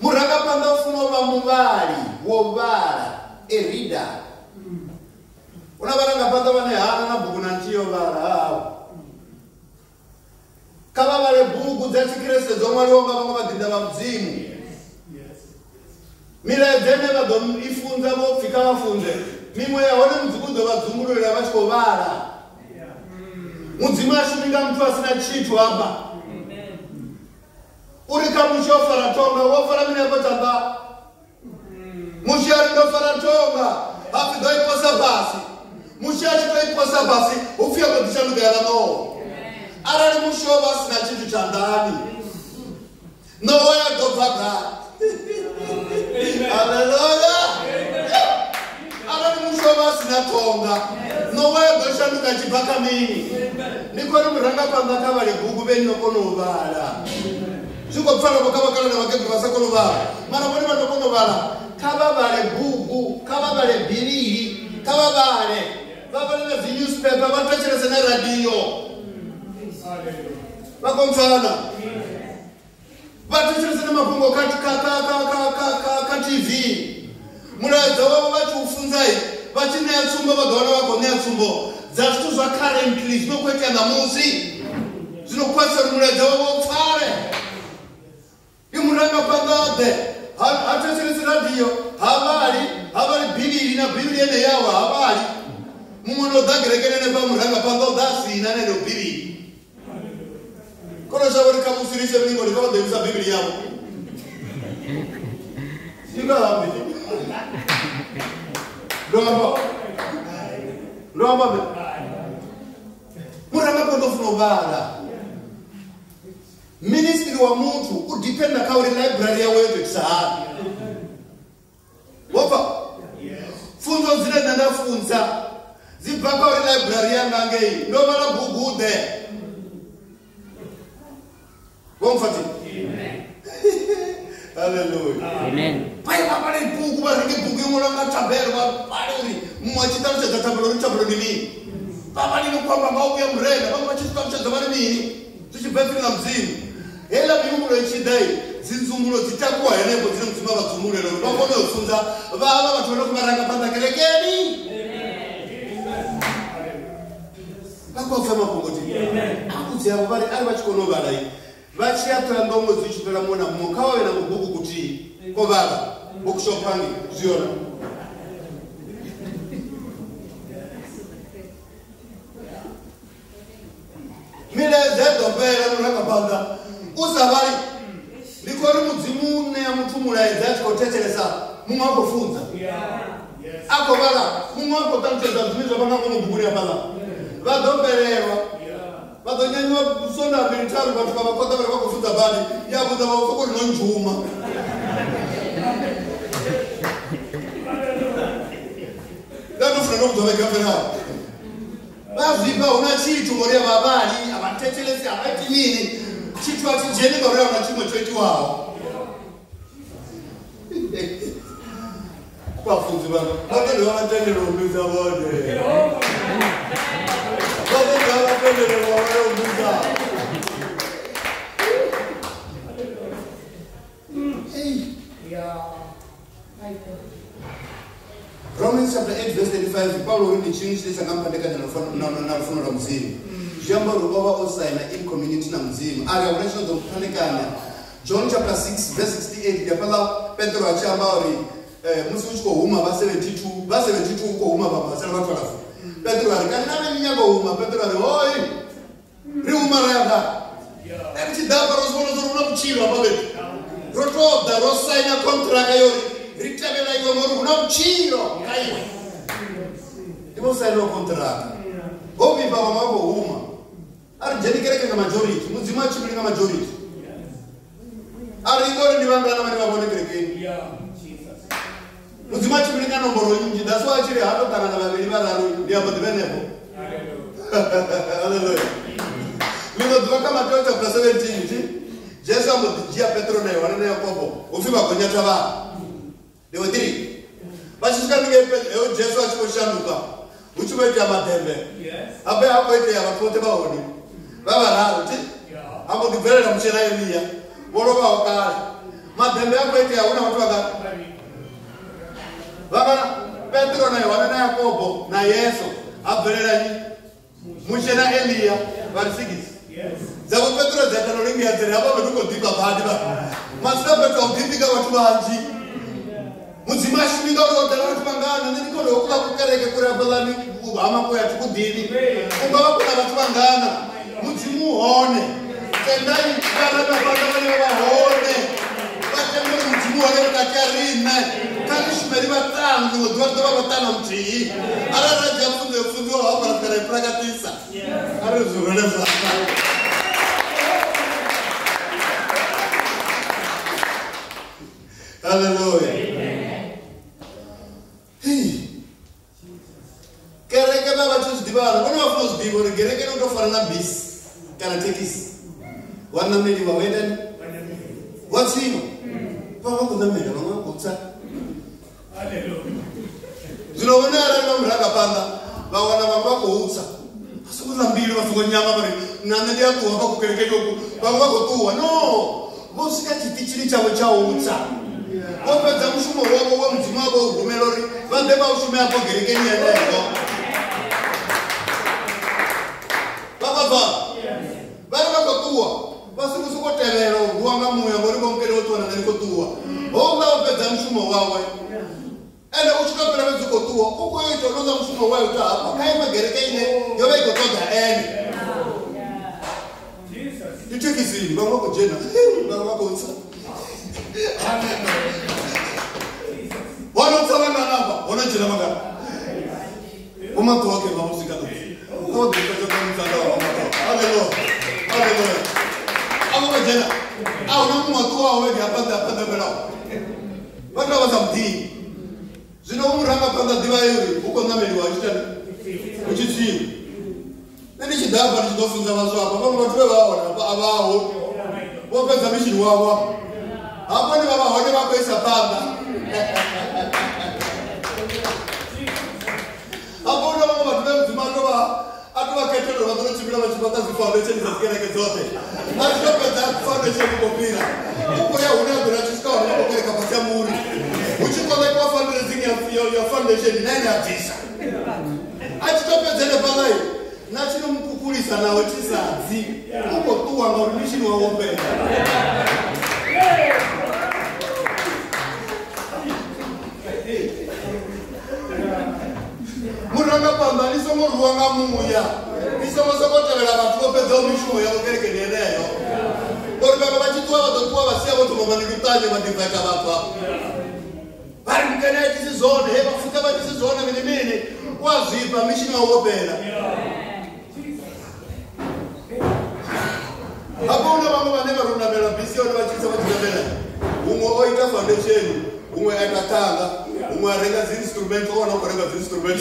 Murangaphanḓa u funa u vha muvhali, wo vhala, a reader. Hu na vharangaphanḓa vhane hana na bugu na nthihi yo vhala havho. Kha vha vhale bugu dza Tshikriste dzo ṅwaliwaho nga vhaṅwe vhaḓinḓa vha Mudzimu. Milaedza ine vha ḓo i funza vho pfi kha vha funze, miṅwe ya hone Mudzimu u ḓo vha dzumbululela vha tshi khou vhala. Mudzimu a shumi nga muthu a si na tshithu hafha. Uri kha Mushe o fara thonga, wo fara mini afho tshanḓa? Mushe a ri ndo fara thonga, ha pfi ḓo i posa fhasi. Mushe a tshi tou i posa fhasi, hu pfi ya mbo ḓi shanduka ya vha ṋowa. Arali Mushe o vha a si na tshithu tshanḓani, ṋowa ya ḓo bva gai? Haleluya! Arali Mushe o vha a si na thonga, ṋowa ya ḓo shanduka tshi bva kha mini? Ndi khou ri murangaphanḓa kha vhale bugu vhe no kona u vhala. Zwi khou pfala vho kha vhakala na vhakegulu vha sa kona u vhala, mara vhone vha no kona u vhala kha vha vhale bugu, kha vha vhale Bivhili, kha vha vhale, vha vhale na dzi newspaper, vha thetshelese na radio. Vha khou mpfana? Vha thetshelese na mafhungo kha kha kha kha kha kha kha kha TV. Mulaedza wavho vha tshi u funza, vha tshi ṋea tsumbo, vha ḓo wana vha khou ṋea tsumbo dza zwithu zwa currently zwino khou itea ṋamusi, zwino khwaṱhisa uri mulaedza wavho u pfale. Ndi murangaphanḓa ḓe ha thetshelesi radio, ha vhali, ha vhali Bivhili na Bivhili ene yawe ha vhali. Muṅwe no ḓa kerekeni hanefha murangaphanḓa o ḓa a sina ene Bivhili. Kono shavha uri kha musi ri ise milingoni kha vha ḓo imisa Bivhili yavho. Ndi nga hambi. Ndo amba. Ndo amba mbe. Murangaphanḓa u funa u vhala. Ministry wa muthu u dependa kha uri library yawe yo tou itisa hani. Wopfa? Pfunzo dzine nṋe nda funza dzi bva kha uri library yanga ngei ndo vhala bugu ḓe. Vho mpfa? Haleluya.
Amen.
Vha ye vha vhale bugu, vha renge bugu yo ṅwalwa nga thabelo, vha vhale uri muṅwe a tshi ṱalutshedza thabelo uri thabelo ndi mini. Vha vhale no khou amba nga u vhuya Murena, vhaṅwe vha tshi zwi ṱalutshedza vha ri mini, zwi tshi bva ipfini ḽa Mudzimu. Heiḽa mihumbulo i tshi ḓa, dzinzumbulo dzi takuwa henefho dzine Mudzimu a vha dzumbululela uri vha kone u funza vhavha vhathu vha no khou vha ranga phanḓa kerekeni. Vha khou pfa mafhungo ti a vhudzi avho vha ri arali vha tshi kona u vhala vha tshi ya Ṱhohoyanḓou ṅwedzi u tshi fhela muṅwe na muṅwe kha vha vhe na kubugu kuthihi ko vhala bookshop hangei zwi yone. Milaedza i ḓo fhela murangaphanḓa u sa vhali. Ndi khou ri Mudzimu u ṋea muthu mulaedza a tshi khou thetshelesa, muṅwe a khou funza, a khou vhala, muṅwe a khou ṱalutshedza zwine zwa vha nga ngomu buguni hafhaḽa. Vha ḓo fhelelwa, vha ḓo nyanyiwa sonda mbili tharu, vhathu vha vha khoḓa vha ri vha khou funza badi, ya vhudza vha pfa uri no nzhuma. Nda ndo funa ndo vhudzwa vhege yo fhelaho. Vha zwifha hu na tshithu ngori a vha vhali, a vha thetshelesi, a vha iti mini. Tshithu a tshi dzheni ngauri a hu na tshiṅwe tsho itiwaho. Vhafunzi vhanga vha ḓo dovha vha tendelwa u mbidza vhone. Vha ḓo dovha vha tendelwa vha u mbidza. Romans chapter 8 verse 35 Paulo uri ndi tshinwe tshine tsha nga mpandekanya na lufuno lwa Mudzimu. Zwi amba uri o vha o saina in community na Mudzimu. Ari a huna tshino ḓo mpandekanya. John chapter 6 verse 68 ndi hafhaḽa Petro a tshi amba uri musi u tshi khou huma vha 72 vha 72 u khou huma vha vha sala vha 12. Petro a ri kani na nṋe ni nyaga u huma. Petro a ri hoi ri huma ra ya nga. Ri tshi ḓa hafha ro zwi vhona uri hu na vhutshilo hafha fhethu. Ro tou ḓa ro saina contract yo ri ri tevhela iwe ngori hu na vhutshilo kha iwe. Ndi vho sainiwa contract. Ho vhifha vhaṅwe vha khou huma. A ri dzheni kereke nga majority. Mudzimu a tshimbili nga majority. A ri ngori ndi vhangana vhane vha vhone kerekeni. Mudzimu a tshimbili nga nomboro nnzhi. That's why a tshi ri ha to ṱangana vhavhili vhararu ndi ambo ḓi vhenefho. Hallelujah. Ḽiṅwe ḓuvha kha Mateo chapter 17 thi Jesu a mbo ḓi dzhia Petro na Yohane na Yakobo hu pfi vha gonya thavhani. They were three. Vha tshi swika haningei Jesu a tshi khou shanduka hu tshi vho itea maḓembe. Habe ha khou itea vhathu vhoṱhe vha hone vha vhararu thi ha mbo ḓi bvelela Mushe na Elia vho lovhaho kale. Maḓembe a khou itea hu na vhathu vhangana? Vhangana? Petro na Yohane na Yakobo na Yesu. Ha bvelela nnyi? Mushe na Elia vha ri 6. Dza vho Petro dza ita no lingea dzi ri hafha fhethu khou ḓifha badi vha. Masina fhethu a u ḓifhi nga vhathu vhanzhi. Mudzimu a shumi ngauri ho ḓala vhathu vhangana. Nṋe ndi khou ri hokula kukereke kuri hafhaḽani ha Makuya thi ku ḓivhi. U nga vha kuna vhathu vhangana. Mudzimu u hone. Tendai vharangaphanḓa vhane vha vha hone. Vha tende uri Mudzimu u hone vhukati ha riṋe. Kha ri shume ri vhaṱanu, ḽiṅwe ḓuvha ri ḓo vha vhaṱanu na muthihi. Arali ra dzhia pfunzo yo funziwaho hafha ra fika ra i prakatisa. A ri zwi rwele zwanḓa. Hallelujah. Kereke vha vha tshi zwi ḓivha vhone vha funa u zwi ḓivha uri kereke i tou fana na bisi kana thekhisi. Wa ṋameliwa wa itani? Wa tswiwa. Vha vha khou ṋamela vhaṅwe vha khou tsa. Zwino vhone arali vha murangaphanḓa vha wana vhaṅwe vha khou tsa. Vha songo ḽa mbilu vha songo nyama vha ri na nṋe ndi a ṱuwa hafha kukerekeni uku vhaṅwe vha khou ṱuwa. No, vho swika tshiṱitshini tshavho tsha u tsa. Vho fhedza mushumo wavho we Mudzimu a vha u rumela uri vha ḓe vha u shume afho kerekeni yeneyo. Vha khou bva. Vha ri vha khou ṱuwa vha songo sokou tevhela u rwiwa nga muya ngori vho mukele vho ṱuwa na nṋe ndi khou ṱuwa. Houḽa o fhedza mushumo wawe. Ende u tshi tou fhela fhedzi u khou ṱuwa u khou ita honouḽa mushumo we a ita hafha kha iṅwe gereke ine yo vha i khou ṱoḓa ene. Ndi thekhisini vhaṅwe vha khou dzhena vhaṅwe vha khou tsa. Ho no tsa vhangana hafha ho no dzhena vhangana. Vho Maṱuwa okay vha vho swika ḓo. Kha vha ḓo fhedza kha mutsanda wa Maṱuwa. Hallelujah. Hallelujah. A vho dzhena. A huna muṅwe a ṱuwaho vhege ya phanḓa phanḓa fhelaho. Vhathu vha vha sa muḓivhi. Zwino u murangaphanḓa ḓivha uri hu khou ṋameliwa hu tshi itani? Hu tshi tswiwa. Nṋe ndi tshi ḓa hafha ndi tshi ḓo funza vhaswa hafha vhaṅwe vhathu vhe vha hone hafha a vhaho. Vho fhedza mishini wavho hafha. Hafho ndi vha vha hone vha khou isa phanḓa. Hafho hu na vhaṅwe vhathu vhe Mudzimu a tou vha khethela uri vha ḓo tshimbila vha tshi fhaṱa dzi foundation dza dzikereke dzoṱhe. A tshi tou fhedza foundation u khou fhira. U khou ya hune a ḓo ri a tshi swika hone vha khou kereka fhasi ha muri. Hu tshi kolekiwa fundraising ya foundation na ene a bvisa. A tshi tou fhedza henefhaḽa na tshi no mukhukhulisa naho tshi sa dzi. U khou ṱuwa ngauri mishini wawe wo fhela. Murangaphanḓa ni songo rwiwa nga muya. Ni songo sokou tevhela vhathu vho fhedzaho mishumo yavho kerekeni yeneyo. Ngori vhaṅwe vha tshi ṱuwa vha ḓo ṱuwa vha sia vho thoma vha ni luṱanye vha divhaita vhathu hafho. Vha ri mukene a itisi zwone, he vhafuka vha itisi zwone mini mini. U a zwifha mishini wawe wo fhela. Hafho hu na vhaṅwe vhane vha ri u ṋamela bisi yone vha tshi tsa vha tshi ṋamela. Huṅwe o ita foundation, huṅwe a ita ṱhanga, huṅwe a renga dzi instrument, o wana u khou renga dzi instrument.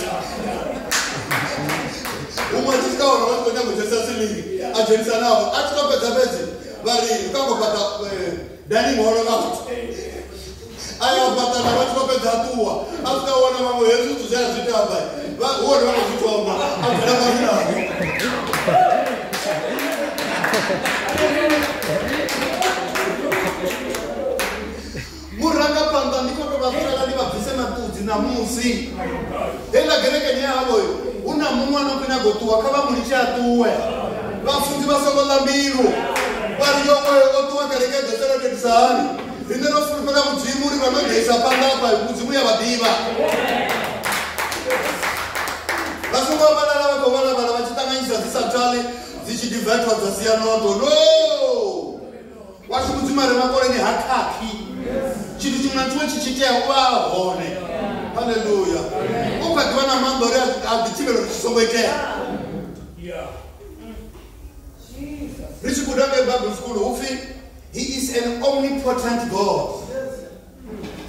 Huṅwe a tshi swika hone vha tshi khou nyaga u dzhenisa silingi, a dzhenisa navho. A tshi tou fhedza fhedzi vha ri u khou fhaṱa dining hall nga vhathu. A ya fhaṱa na vha tshi khou fhedza a ṱuwa. A swika a wana vhaṅwe hezwi zwithu zwe a zwi ita hafha, hu hone vha khou zwi thoma, a bvela fhasi navho. Murangaphanḓa ndi khou tou vha swela ndi vhafunzi ṋamusi. Heiḽa kerekeni ya havho hu na muṅwe ano khou nyaga u ṱuwa, kha vha mu litshe a ṱuwe. Vhafunzi vha songo ḽa mbilu vha ri yo o ṱuwa kereke i ḓo sala itisa hani. Riṋe ro fulufhela Mudzimu uri vha no ḓo isa phanḓa hafha Mudzimu ya vha ḓivha. Vha songo vhalala vha khou vhalavhala vha tshi ṱanganyisa dzi sa tali dzi tshi divetwa dza sia noto. No! Washu Mudzimu a re makoleni ha khakhi. Tshithu tshiṅwe na tshiṅwe tshi tshi itea u vha a hone. Haleluya. U kha ḓivha na maanḓa uri a ḓi thivhela uri tshi songo itea. Ri tshi guda ngei Bible school hu pfi he is an omnipotent God.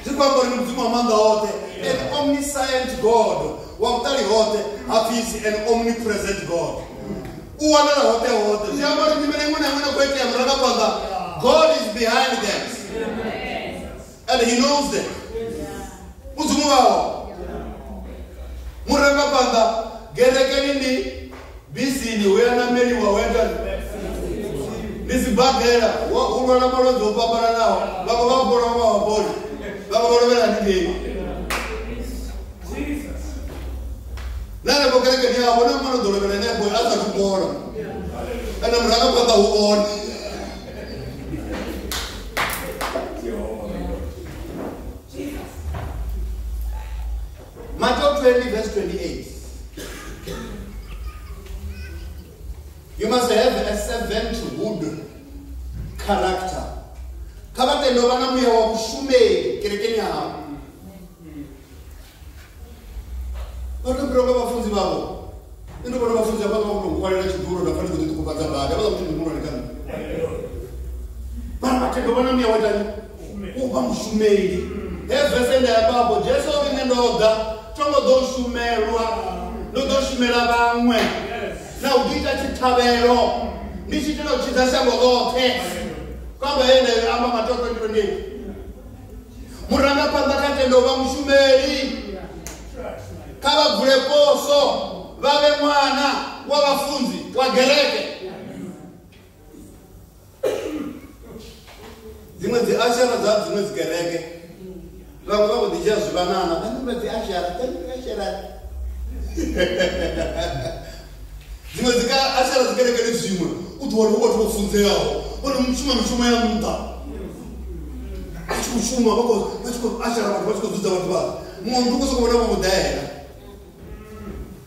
Zwi khou amba uri ndi Mudzimu wa maanḓa oṱhe, an omniscient God, wa vhuṱali hoṱhe, ha pfi is an omnipresent God. U wanala hoṱhe hoṱhe. Zwi amba uri nyimele iṅwe na iṅwe ino khou itea murangaphanḓa, God is behind them. And he knows them. Mudzimu wawo. Murangaphanḓa gerekeni ndi bisini hu ya nameliwa hu ya ndi sibadela u lwala malwadze o fhambananaho, vhaṅwe vha fhola vhaṅwe vha fholi, vhaṅwe vha lovhela haningei. Na henefho kerekeni yavho na muṅwe ano ḓo lovhela henefho a sathu fhola, ende murangaphanḓa hu vhone. Matthew 20 verse 28. You must have a servanthood character. Kha vha tende u vha na muya wa vhushumeli kerekeni ya hau. Vha tou fhira nga vhafunzi vhavho. Nṋe ndo vhona vhafunzi hafhaḽa vha khou tou nkwalela tshidulo nda pfa ndi khou ḓiṱukufhadza badi. Havhaḽa muthu ndi muhulwane kha nṋe. Mara vha tenda u vha na muya wa itani? U vha mushumeli. He vese nda amba afho, Jesu o ri nṋe ndo ḓa, tho ngo ḓo shumelwa, ndo ḓo shumela vhaṅwe. Na u ḓiita tshiṱhavhelo ndi tshi itela u tshidza shango ḽoṱhe. Khou amba he nda amba Mateo 20:28. Murangaphanḓa kha tenda u vha mushumeli. Kha vha bvule poso vha vhe ṅwana wa vhafunzi wa gereke. Dziṅwe dzi ashara dza dziṅwe dzi kereke vhaṅwe vha vho ḓi dzhia zwivhanana vha dzi ashara ashara. Dziṅwe dzi ashara dzi kerekeni zwiṅwe u ḓo wana hu vhathu vho funzeaho vho no shuma mishumo ya nṱha, vha tshi khou shuma vha tshi khou ashara vhathu vha tshi khou dzudza vhathu vha muṅwe muthu u khou sokou vhona vho vhuḓela.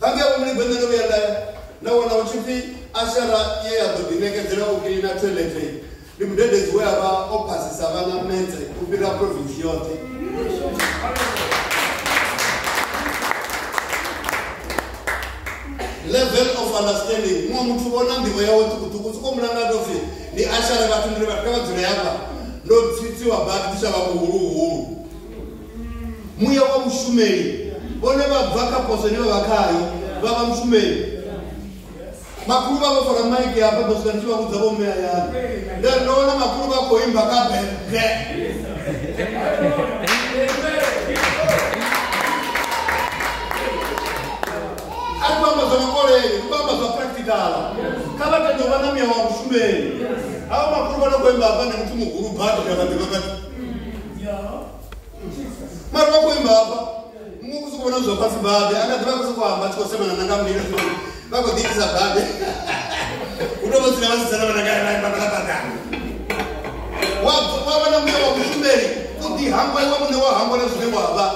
Hangei vho Muligwe nṋe ndo vhuya nda wana hu tshi pfi ashara ye ya ḓo ḓiṋekedzela u kilina toilet ndi mudededzi we a vha o phasisa vhana metse u fhira province yoṱhe. Level of understanding. Muṅwe muthu vhona nḓivho yawe ṱhukhuṱhukhu soko mulanga tou pfi ndi ashara vhathu ndi vhathu kha vha dzule hafha ndo tsitsiwa badi ndi tsha vha muhuluhulu. Muya wa mushumeli vhone vha bva kha poso ine vha vha khayo vha vha mushumeli. Makhulu vha vho fara maiki hafha ḓo swika ndi tshi vha vhudza vho mme hayani nda ri ndo wana makhulu vha khou imba kha bege. A ri khou amba zwa makoleni, ri khou amba zwa practical. Kha vha tende u vha na muya wa vhushumeli. Havha makhulu vha no khou imba hafha ndi muthu muhulu badi ndi a vha ḓivha badi. Mara vha khou imba hafha muṅwe u sokou vhona zwa fhasi badi a nga ḓi vha khou sokou amba tshi khou semana na nga mbilu vha khou ḓiitisa badi. Hu tou vha sina vhasidzana vha na imba vha bada. Wa vha na muya wa vhushumeli u ḓi hangwa iwe muṋe wa hangwa na zwine wa vha.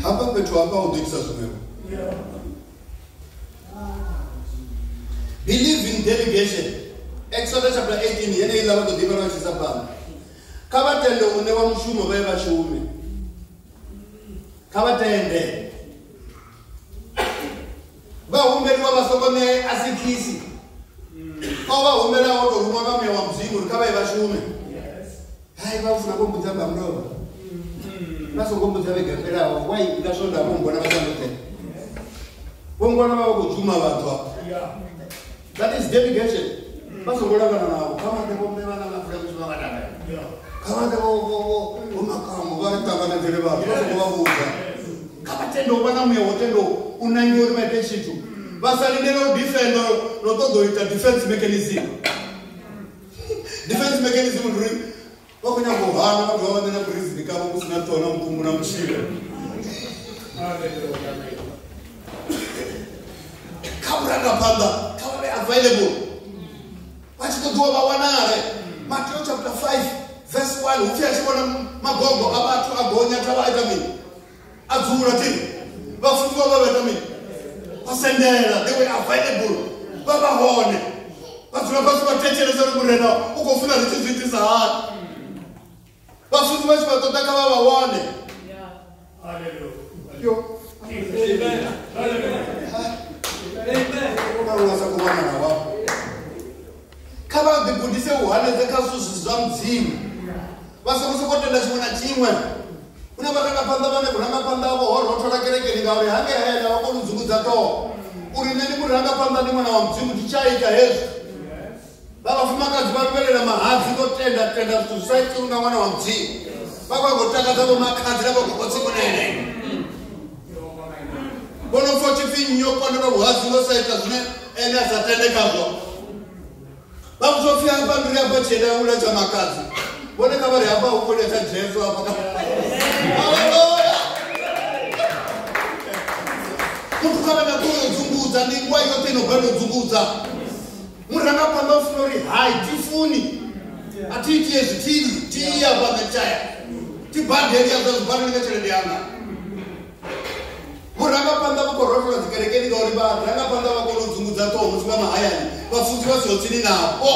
Hafha fhethu hafha hu ḓo itisa zwiṅwevho. Believe in delegation. Exodus chapter 18 yeneiḽa vha ḓo ḓivha vha tshi isa phanḓa. Kha vha tende u ṋewa mushumo vha ye vha shume. Kha vha tende. Vha humbeliwa vha songo ṋea asikhisi. O vha humbela o tou ruṅwa nga muya wa Mudzimu uri kha vha ye vha shume. Hai vha funa vho mbudza nga mulovha. Vha songo mbudza vhege fhelaho why nga swonda vho mbona vha sa ndoṱhe. Vho mbona vha vha khou dzuma vhathu afha. That is delegation. Vha songo lavhana navho. Kha vha ḓe vho mme vhana vha bvula mushumo vha tamba. Kha vha ḓe vho makamu vha ri ṱanganedzele vhathu vha songo vha vhudza. Kha vha tende u vha na muya wo tenda u nangiwa uri vha ite tshithu. Vha sa lindele u defender no ṱoḓa u ita defense mechanism. Defense mechanism ndi uri vha khou nyaga u hana vhathu vha vha na prison kavho ku sina ṱhoho na mukumbu na mutshila. Kha vhurangaphanḓa kha vha vhe available. Vha tshi ṱoḓiwa vha wanale. Mateo chapter 5 verse 1 hu pfi a tshi vhona magogo a vhathu a gonya thavha a ita mini? A dzula tini. Vhafunziwa vha vha ita mini? Vha sendela. They were available. Vha vha hone. Vha dzula fhasi vha thetshelesa uri murena u khou funa ri tshi zwi itisa hani. Vhafunzi vha tshi vha ṱoḓa kha vha vha wane. Yo. Kha vha ḓigudise u hanedza kha zwithu zwa Mudzimu. Vha songo sokou tenda tshiṅwe na tshiṅwe. Hu na vharangaphanḓa vhane vhurangaphanḓa havho ho rothola kerekeni ngauri hangei hayani vha koni u dzungudza ṱhoho uri nṋe ndi murangaphanḓa ndi ṅwana wa Mudzimu thi tsha ita hezwi. Vha vhafumakadzi vha luvhelela mahadzi vho tenda tenda zwithu zwi sa itiwi nga ṅwana wa Mudzimu. Vha vha khou takadza vho makhadzi na vho gogotsimunene. Vho no pfa tshipfi nnyi o pandelwa vhuhadzi ngo sa ita zwine ene a sa tende khazwo. Vha vhudzwa pfi hafha ndi ri hafha tshena ula tsha makhadzi. Vhone kha vha ri hafha hu khou tsha Jesu hafha. Haleluya. Muthu kha vha na ṱhoho yo dzungudza ndi ngwa yoṱhe ino balelwa u dzungudza. Murangaphanḓa u funa uri hai thi funi. A thi iti hezwi thi thi hafha nṋe tshaya. Thi badeli ya zwa zwibadeli nga tshelede yanga. Vhurangaphanḓa vhu khou rothola dzikerekeni ngauri vharangaphanḓa vha kona u dzungudza ṱhoho musi vha mahayani vhafunzi vha siho tsini navho.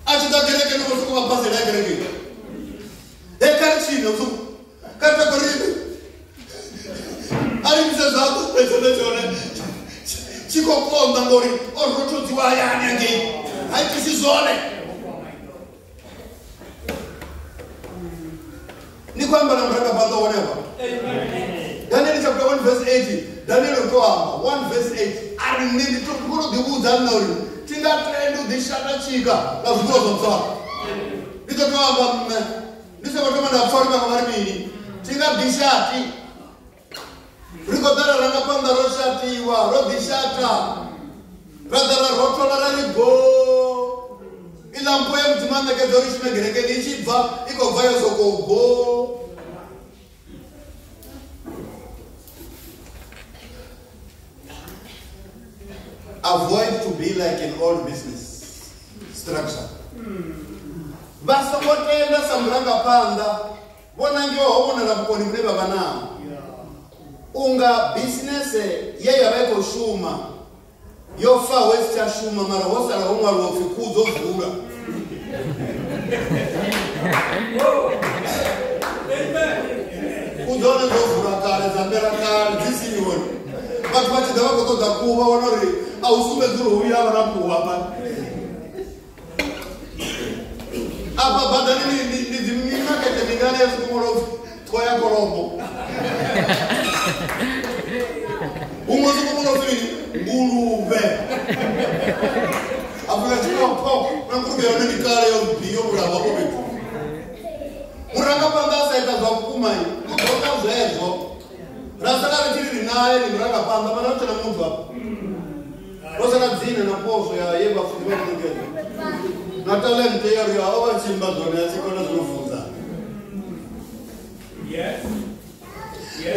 A tshi ḓa kerekeni vho sokou vha basela ya kerekeni. He kha ri tshine kha ri takorime. A ri bvise zwaḓo tshone tshone tshi khou konḓa ngori o rothodziwa hayani hangei ha itisi zwone. Ni khou amba na murangaphanḓa wone hafha. Daniel chapter 1 verse 8. Daniel u tou amba 1 verse 8. A ri nṋe ndi khou tou ḓivhudza nṋe uri thi nga tendi u ḓishata tshika nga zwiḽiwa zwa musala. Ndi ḓo tou amba nṋe ndi songo thoma nda pfa uri vhaṅwe vha ri mini. Thi nga ḓishati. Ri khou ḓa ra rangaphanḓa ro shatiwa ro ḓishata. Ra ḓa ra rothola ra ri go. Iḽa mpho ya Mudzimu a ṋekedza uri shume kerekeni i tshi bva i khou bva yo sokou go. Avoid to be like an old business structure. Vha songo tenda sa murangaphanḓa vho nangiwaho vhonala vhukoni vhune vha vha naho. Unga bisinese ye ya vha i khou shuma yo faho i si tsha shuma mara ho sala ho ṅwaliwa upfi khuhu dzo vula. Khuhu dzone dzo vula kale dza mela kale dzi sini hone. Vhathu vha tshi ḓa vha khou ṱoḓa khuhu vha wana uri a hu sumbedzi uri hu vhuya vha na khuhu hafha. Afha badani ndi dzi mimakete mingana ya sokou ṅwala upfi ṱhoho ya kholomo. Huṅwe sokou ṅwala upfi mini? Nguluvhe. Afrika Tshipembe na nguluvhe yone ndi kale yo yo vhulawa hafho fhethu. Murangaphanḓa a sa ita zwa vhukuma u ḓo ita zwezwo. Ra sala ri tshi ri ri naye ndi murangaphanḓa mara hu tshena muthu hafha. Ro sala dzina na poswo ya ye vhafunzi vha ṋekedza. Na talente ya uri o vha tshi imba zwone a tshi kona zwo funza.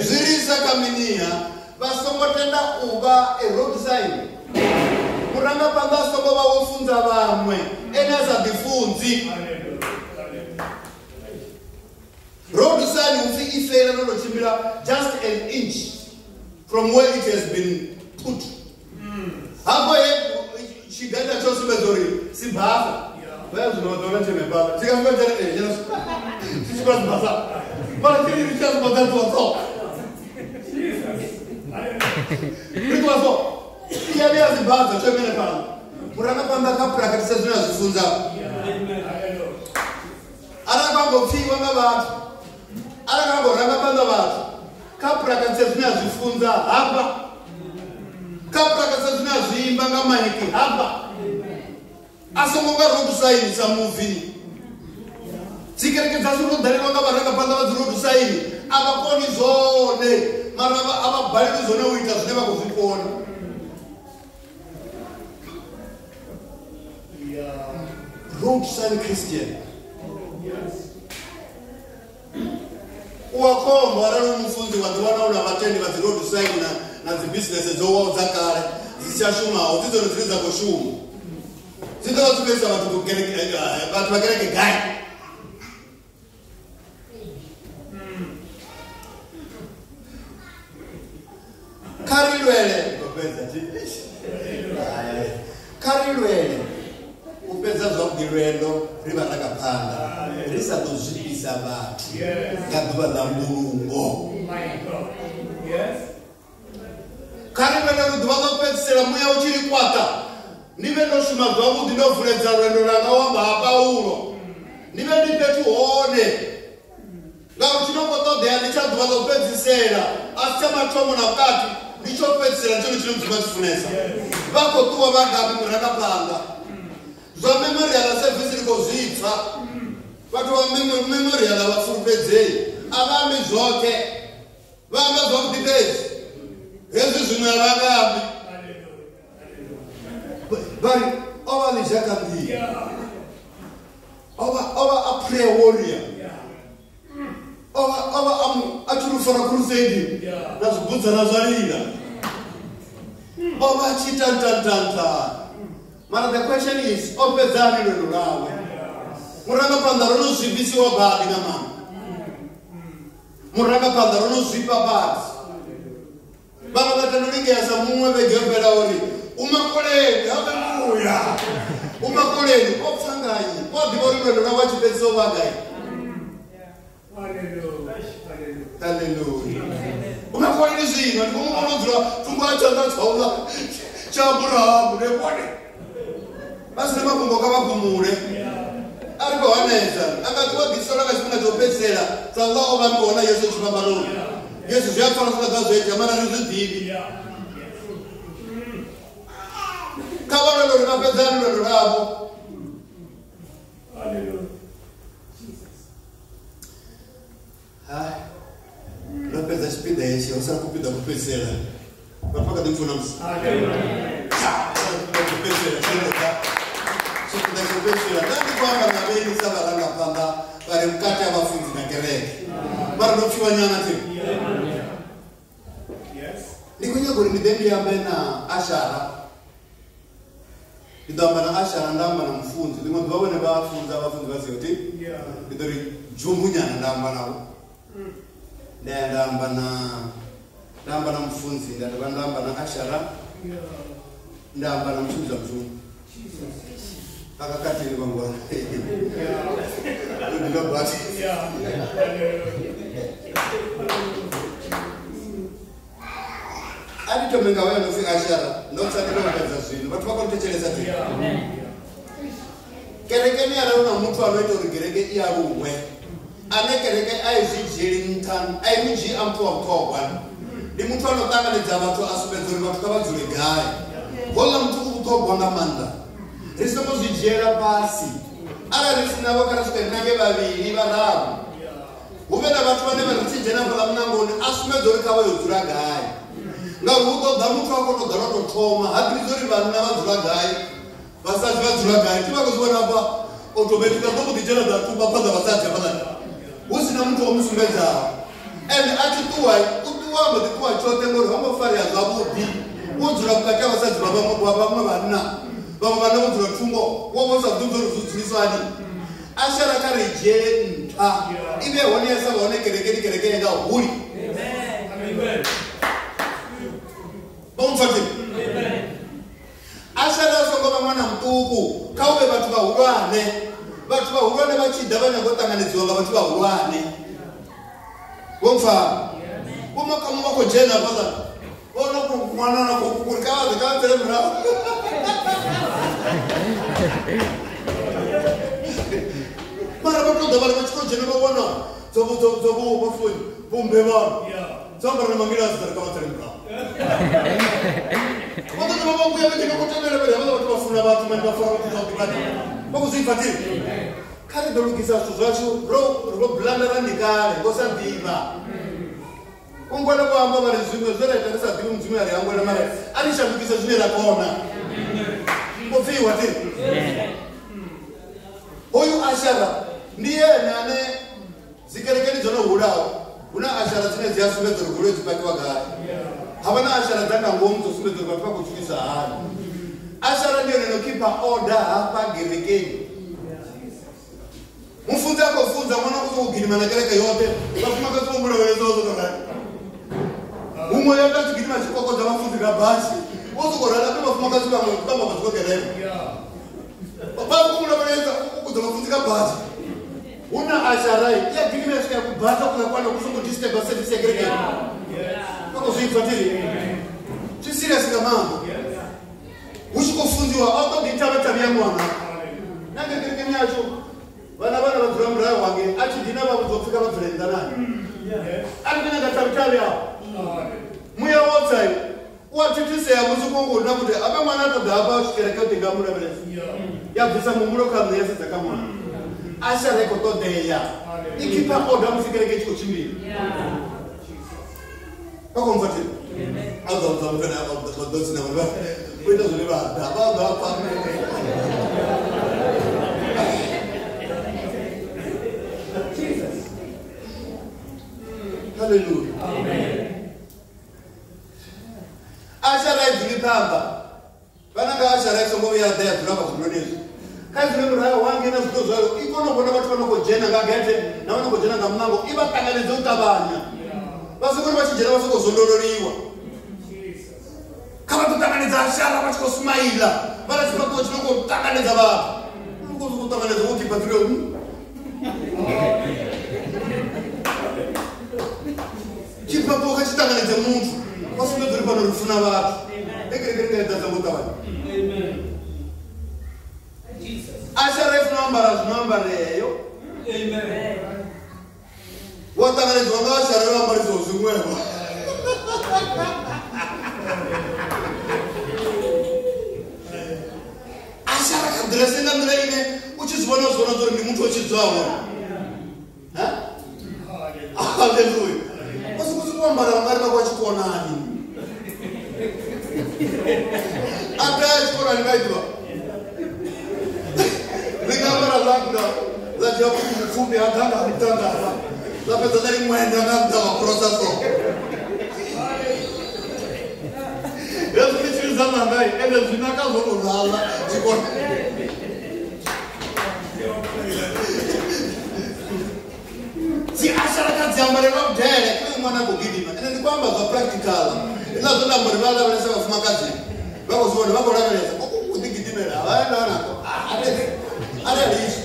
Zwi ri isa kha miniha vha songo tenda u vha a road sign. Murangaphanḓa a songo vha wo funza vhaṅwe ene a sa ḓifunzi. Road sign hu pfi i feila no to tshimbila just an inch from where it has been put. Hafho he tshigaita tsho sumbedza uri sibasa. Vha zwino vha ḓo wana tsheme fhaḽa. Tshi nga sumbedza uri tshi tshi khou sibasa. Mara tshi ri tshi a sibasa ṱuwa so. Ri ṱuwa so. I ya vhuya sibasa tsho imela fhaḽa. Murangaphanḓa kha practice zwine a zwi funza. Arali vha ngo pfiwa nga vhathu, arali vha ngo ranga phanḓa vhathu, kha practice zwine a zwi funza hafha. Kha practice zwine a zwi imba nga maiki hafha. A songo nga road sign sa movie. Dzikereke dzashu ro ḓalelwa nga vharangaphanḓa vha dzi road sign. A vha koni zwone, mara a vha balelwi zwone u ita zwine vha khou zwi kona. Road sign Christian. U a khombo arali u mufunzi wa ḓiwana u na vhatendi vha dzi road sign na dzi business dzo waho dza kale dzi si tsha shumaho, dzi dzone dzine dza khou shuma. Dzi ḓo vha sumbedzisa vhathu vhathu vha kereke gai. Kha ri lwele kha ri lwele u fhedza zwavhuḓi lwendo ri vharangaphanḓa ri sa ḓo zwifhisa vhathu nga ḓuvha ḽa mbulungo. Kha ri lwele uri ḓuvha ḽa u fhedzisela muya u tshi ri kwaṱa ndi vhe ndo shuma zwavhuḓi, ndo vuledza lwendo lwanga wa amba ha Paulo, ndi vhe ndi fhethu hone. Ngauri tshi no khou ṱoḓea ndi tsha ḓuvha ḽa u fhedzisela, a si tsha mathomo na vhukati, ndi tsho fhedzisela, ndi tshone tshine Mudzimu a tshi funesa. Vha khou ṱuwa vha ngafhi murangaphanḓa? Zwa memorial service ri khou zwi pfa. Vhathu vha memorial a vha fulufhedzei, a vha ambi zwoṱhe, vha amba zwavhuḓi fhedzi, hezwi zwiṅwe a vha nga ambi. Vha ri o vha ḽizhakanḓila, o vha a prayer warrior, o vha a tshi lu fara crusade na zwibudzana zwa lila, o vha a tshi ita. Mara the question is, o fhedzani lwendo lwawe? Murangaphanḓa ro no zwifhisiwa badi nga maanḓa. Murangaphanḓa ro no zwifha badi. Vhaṅwe vha tenda u lingea sa muṅwe vhege yo fhela uri u makoleni, haleluya, u makoleni, o pfa ngai? O ḓivha uri lwendo lwawe a tshi fhedzisa o vha gai? Haleluya. U makoleni zwino, ndi khou mu vhona o dzula thungo ya tshanḓa tsha tsha Abrahamu, ndi vhone. Vha si na mafhungo kha vha fhumule. A ri khou hanedza, a nga ḓi wa ḓisola nga tshifhinga tsha u fhedzisela sa uḽa o vhambiwaho na Yesu tshifhambanoni. Yesu zwi a pfala zwi nga ḓa zwo itea, mara ri zwi ḓivhi. Kha vha lwele uri vha fhedzani lwendo lwavho. Ndo fhedza tshipiḓa hetshi, ho sala kupiḓa ku fhedzisela. Vhathu vha kha ḓi mpfuna musi. Tshipiḓa tsha u fhedzisela. Nṋe ndi khou amba na vhaeni sa vharangaphanḓa vha re vhukati ha vhafunzi na kereke. Mara ndo pfiwa nyana thi. Ndi khou nyaga uri ndi ḓe ndi ambe na Ashara. Ndi ḓo amba na Ashara, nda amba na mufunzi. Ḽiṅwe ḓuvha vhone vha funza vhafunzi vha siho thi. Ndi ḓo ri dzhumbunyana nda amba navho. Nda ya nda amba na mufunzi, nda dovha nda amba na Ashara, nda amba na mushumiza mushumo. Akakatini vangwana. Ndinobata. A ndi thome nga hoyo no pfi Ashara, ndo pfa ndi khou fhedza zwino. Vhathu vha khou thetshelesa thi. Kerekeni arali hu na muthu ano ita uri kereke i aluwe, ane kereke a i zwi dzhieli nṱha, a i mu dzhii a muthu wa vhuṱhogwa. Ndi muthu ano ṱanganedza vhathu a sumbedza uri vhathu kha vha dzule gai. Houḽa muthu u vhuṱhogwa nga maanḓa. Ri songo zwi dzhiela fhasi. Arali ri si navho kha ri swike ri nange vhavhili vhararu. Hu vhe na vhathu vhane vha ri tshi dzhena fhaḽa muṋangoni a sumbedza uri kha vha yo dzula gai. Ngauri hu ḓo ḓa muthu a kona u ḓa lwa tou thoma, ha ḓivhi uri vhanna vha dzula gai, vhasadzi vha dzula gai. Thi vha khou zwi vhona hafha automatic a ḓo mbo ḓi dzhena ḓa tumba phanḓa vhasadzi hafhaḽa. Hu si na muthu o mu sumbedzaho. Ende a tshi ṱuwa, u ṱuwa a mbo ḓi ṱuwa tshoṱhe ngori ho ngo farea zwavhuḓi. Wo dzula vhukati ha vhasadzi vha vhaṅwe vhanna, vhaṅwe vhanna vho dzula thungo, wo vha u sa ḓivhi uri zwi dzuliswa hani. Ashara kha ri dzhiele nṱha, i vhe hone ya sa vha hone kerekeni, kereke i nga huli. Vha mu pfa thi? Ashara a songo vha ṅwana muṱuku, kha hu vhe vhathu vhahulwane. Vhathu vhahulwane vha tshi ḓa vha nyaga u ṱanganedziwa nga vhathu vhahulwane. Vho mpfa? Vho makamu vha khou dzhena hafhaḽa. Vho no ku ṅwana na khou kukuri kha vha ḓe, kha vha bvele murahu. Mara vha tou ḓa vhaḽa vha tshi tou dzhena vha wana dzo vho vhumbe vhano. Dzo ambara na mangilasi dza ri kha vha bvele murahu. Vha ḓo dovha vha vhuya vha dzhena khou tevhela vhari havhaḽa vhathu vha funa vhathu mani vha fara vhathu zwavhuḓi badi. Vha khou zwi pfa thi? Kha ri ḓo lugisa zwithu zwashu ro blandara ndi kale ngo sa ḓivha. U ngwela vho amba vha ri zwiṅwe zwe ra ita ri sa ḓivhi Mudzimu a ri hangwela, mara a ri shandukise zwine ra kona. Pfiwa thi. Hoyu ashara ndi ene ane dzikerekeni dzo no hulaho hu na ashara dzine dzi a sumbedza uri goloi dzi pakiwa gai. Havha na ashara dza nga ngomu dzo sumbedza uri vhathu vha khou tshumisa hani. Ashara ndi yone no keepa order hafha gerekeni. Mufunzi a khou funza ṅwana u sokou gidima na kereke yoṱhe vhafumakadzi vho mulavhelesa vha sokou rali. Huṅwe ya ta tshi gidima tshi kokodza vhafunzi nga basi wo sokou rali ape vhafumakadzi vhaṅwe vha vha tshi khou kereke. Vha khou mulavhelesa u kokodza vhafunzi nga basi. Hu na ashara ya gidima ya swika ya kubasa kuya kwana ku songo disturba service ya kerekeni. Vha khou zwi pfa thiri. Zwi serious nga maanḓa. Hu tshi khou funziwa a u ṱoḓi thavhathavhi ya ṅwana. Na nga kerekeni yashu vhana vhana vha dzula murahu wange a tshi dina vha vhudzwa pfika vha dzule nnḓa nani. A ri nyaga thavhithavhi afho. Muya wo tsa u a thithisea musi kongo na kuti ape mwana a ṱoḓa hafha kereke ḓi nga mu lavhelesa. Ya bvisa muhumbulo kha nṋe ya sedza kha ṅwana. Ashara i khou ṱoḓea. I keepa order musi kereke i tshi khou tshimbila. Vha khou mpfa thiri? A ḓo bva muthu ane a ḓo tsina uri vha ita zwone vha ḓa vha ḓa hafha. Hallelujah. Amen. Ashara i dzuli phanḓa. Vhana nga ashara i songo vhuya ḓa ya dzula vha zwiduloni hezwi. Kha dzule murahu wange na zwithu zwayo i kone u vhona vhathu vha no khou dzhena nga gethe na vha no khou dzhena nga muṋango i vha ṱanganedze u ṱavhanya. Vha soko ri vha tshi dzhena vha soko zondololiwa. Kha vha ḓo ṱanganedza ashara vha tshi khou smaila vha na tshifhaṱuwo tshi no khou ṱanganedza vhathu. U khou sokou ṱanganedza wo khipha dzule tshifhaṱuwo kha tshi ṱanganedze muthu vha sumbedza uri fhano ri funa vhathu. Ekereke ri nga ḓadza ngo ṱavhanya. Ashara i funa u ambara zwino ambareyo. Wa ṱanganedziwa nga ashara yo ambarisiwa zwiṅwevho. Ashara kha ḓirese nga nḓila ine u tshi zwi vhona zwona uri ndi muthu o tshidzwaho. Haleluya. O sokou sokou ambara ungari vha khou tshikonani. A tea tshikonani vha itiwa. Ri nga ambara ḽa ḽa dzhia vhupfumbi ha ḓa nga muṱangana ḽa fhedza ḽa ri ṅwenda nga nnḓa wa kurosa so. Hezwi ndi tshili dza ṋanga ende zwi naka zwo tou lala tshikonani. Dzi ashara kha dzi ambare lwa vhudele kha ṅwana a khou gidima. Ende ndi khou amba zwa practical. Hezwiḽa zwo nda amba uri vha lavhelesa vhafumakadzi vha khou zwi vhona vha khou lavhelesa u ḓi gidimela vha enda nako arali izwi.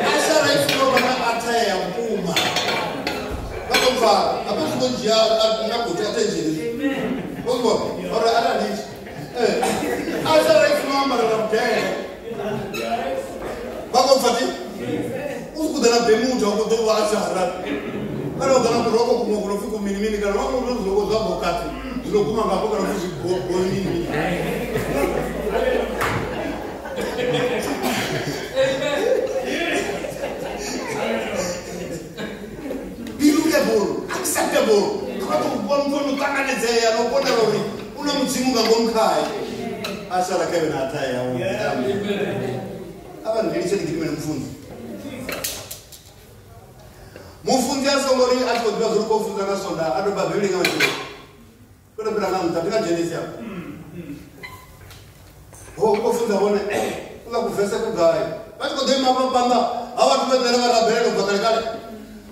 Ashara i funa u vha na athaya ya vhukuma. Vha khou pfa hafho zwi ḓo dzhia na khou attention izwi. Vho zwi vhona uri arali izwi. Ashara i funa u ambara lwa vhudele. Vha khou pfa ti? U khou ḓa na bemuda u khou ḓo vha ashara. Kana u ḓa na kuroko kuṅwe kuno pfi ku mini mini kana vha khou zwo zwa bokati zwi no guma ngafho kana pfi zwi mini mini. Be lookable, acceptable. Kha vha tou vhona muthu ono ṱanganedzea na u vhonala uri u na mudzimu nga ngomu khae. Ashara kha vhe na athaya yawe. A vha ndi litshe ndi gidimele mufunzi. Mufunzi a songo ri a tshi khou ḓivha zwo ri khou funza nga Sonda a doba Bivhili nga matshelo. Ko to fhira nga nṱha ndi nga dzhenisi afho. Ho khou funza vhone u nga kuvese ku gai. Vha tshi khou ḓo ima hafha phanḓa ha vhathu vhe ḓela vha rabelela u bva kale kale.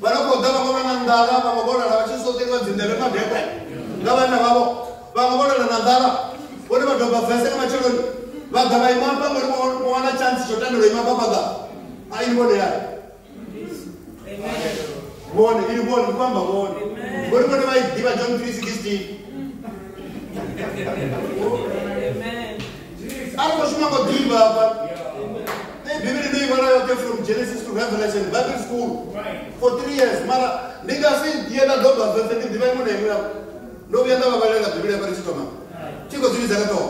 Vha no khou ḓa vhaṅwe vha na nḓala vhaṅwe vho lala vha tshi soṱeliwa dzinḓevhe madekwe nga vhanna vhavho. Vhaṅwe vho lala na nḓala vhone vha doba vese nga matsheloni vha ḓa vha ima hafha ngori vho wana chance tsho tendelwa ima hafha phanḓa. A ini vhone ya. Vhone ini vhone ndi khou amba vhone. Ngori vhone vha i ḓivha John 3:16. A ri khou shuma ngo ḓivha hafha. Nṋe Bivhili ndo i vhala yoṱhe from Genesis to Revelation, Bible school for 3 years. Mara ndi nga si ye nda doba vese ndi ḓivha iṅwe na iṅwe yavho. Ndo vhuya nda vha vhalela Bivhili hafha ri tshi thoma. Thi khou dzi vhidza nga ṱhoho.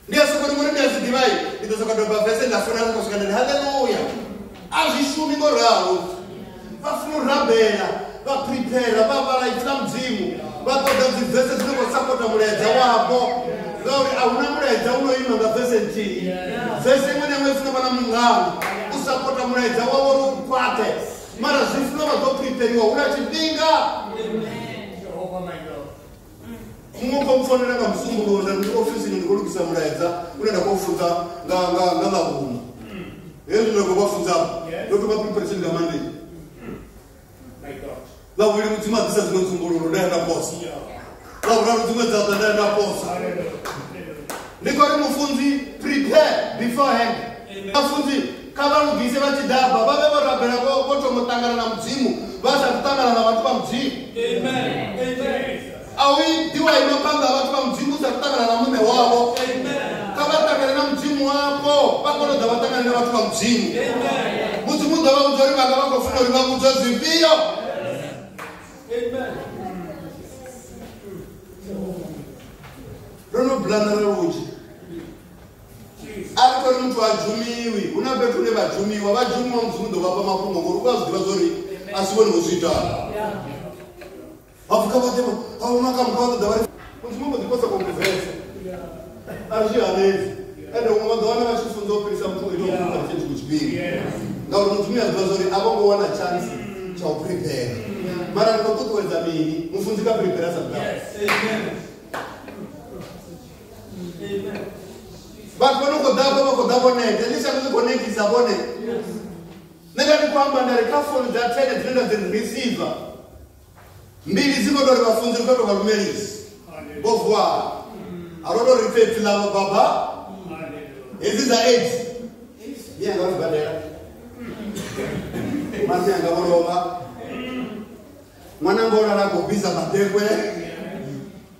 Ndi a soko ri ngori ndi a zwi ḓivha ndi ḓo sokou doba vese nda funa u swika nda ri haleluya. A zwi shumi ngo ralo. Vha funa u rabela, vha prepare, vha vhala ipfi ḽa Mudzimu, vha ṱoḓa dzi vese dzine khou sapota mulaedza wavho. Ngauri a huna mulaedza u no ima nga vese nthihi. Vese iṅwe na iṅwe i funa vha na mungano. U sapota mulaedza wawe uri u khwaṱhe. Mara zwi funa vha ḓo prepariwa hu na tshifhinga. Muṅwe khou mpfonela nga musumbuluwo nda ndi ofisini ndi khou lugisa mulaedza une nda khou funza nga Ḽavhuṋa. Hezwi nda khou vha funza ndo thoma preparation nga Monday. Ḽavhuvhili Mudzimu a ḓisa dziṅwe nzumbululo nda ya nda posa. Ḽavhuraru dziṅwe dza ḓa nda ya nda posa. Ndi khou ri mufunzi prepare beforehand. Vhafunzi kha vha lugise vha tshi ḓa vha vhe vho rabela vho thoma u ṱangana na Mudzimu vha sa ṱangana na vhathu vha Mudzimu. A u ḓiwa ima phanḓa ha vhathu vha Mudzimu sa ṱangana na muṋe wavho. Kha vha ṱangane na Mudzimu wavho vha kone u ḓa vha ṱangane na vhathu vha Mudzimu. Mudzimu u ḓo vha vhudza uri vhanga vha khou funa uri vha vhudzwe zwifhio. Ro no blandara lunzhi. A ri khou ri muthu a dzhumiwi, hu na fhethu hune vha dzhumiwa, vha dzhumiwa Mudzimu ḓo vha fha mafhungo ngori u a zwi ḓivha zwa uri a si vhone vho zwi itaho. Vha pfuka vha ḓe vha makamu kha vha ṱoḓa vha ri Mudzimu mbo ḓi khou sokou muvesa. A ri zwi hanedzi. Ende huṅwe vha ḓo wana vha tshi funza u fhirisa muthu o itaho preparation tshiṅwe tshifhinga. Ngauri Mudzimu a zwi ḓivha zwa uri a vho ngo wana chance tsha u prepare. Mara ri khou ṱuṱuwedza mini? Mufunzi kha prepare sa ḓa. Vhathu vha no khou ḓa vha khou ḓa vho neta, ḽi shango ḽi khou netisa vhone. Nṋe nda ndi khou amba nda ri kha founu dza 10 dzine nda dzi receiver, mbili dzi khou tou ri vhafunzi ri khou tou vha lumelisa. Vho vuwa. A ro tou ri pfe ipfi ḽavho baba. Hedzi dza AIDS. Ndi anga vha sibadela. Masi anga vho lovha. Ṅwana ngo lala khou fhisa madekwe.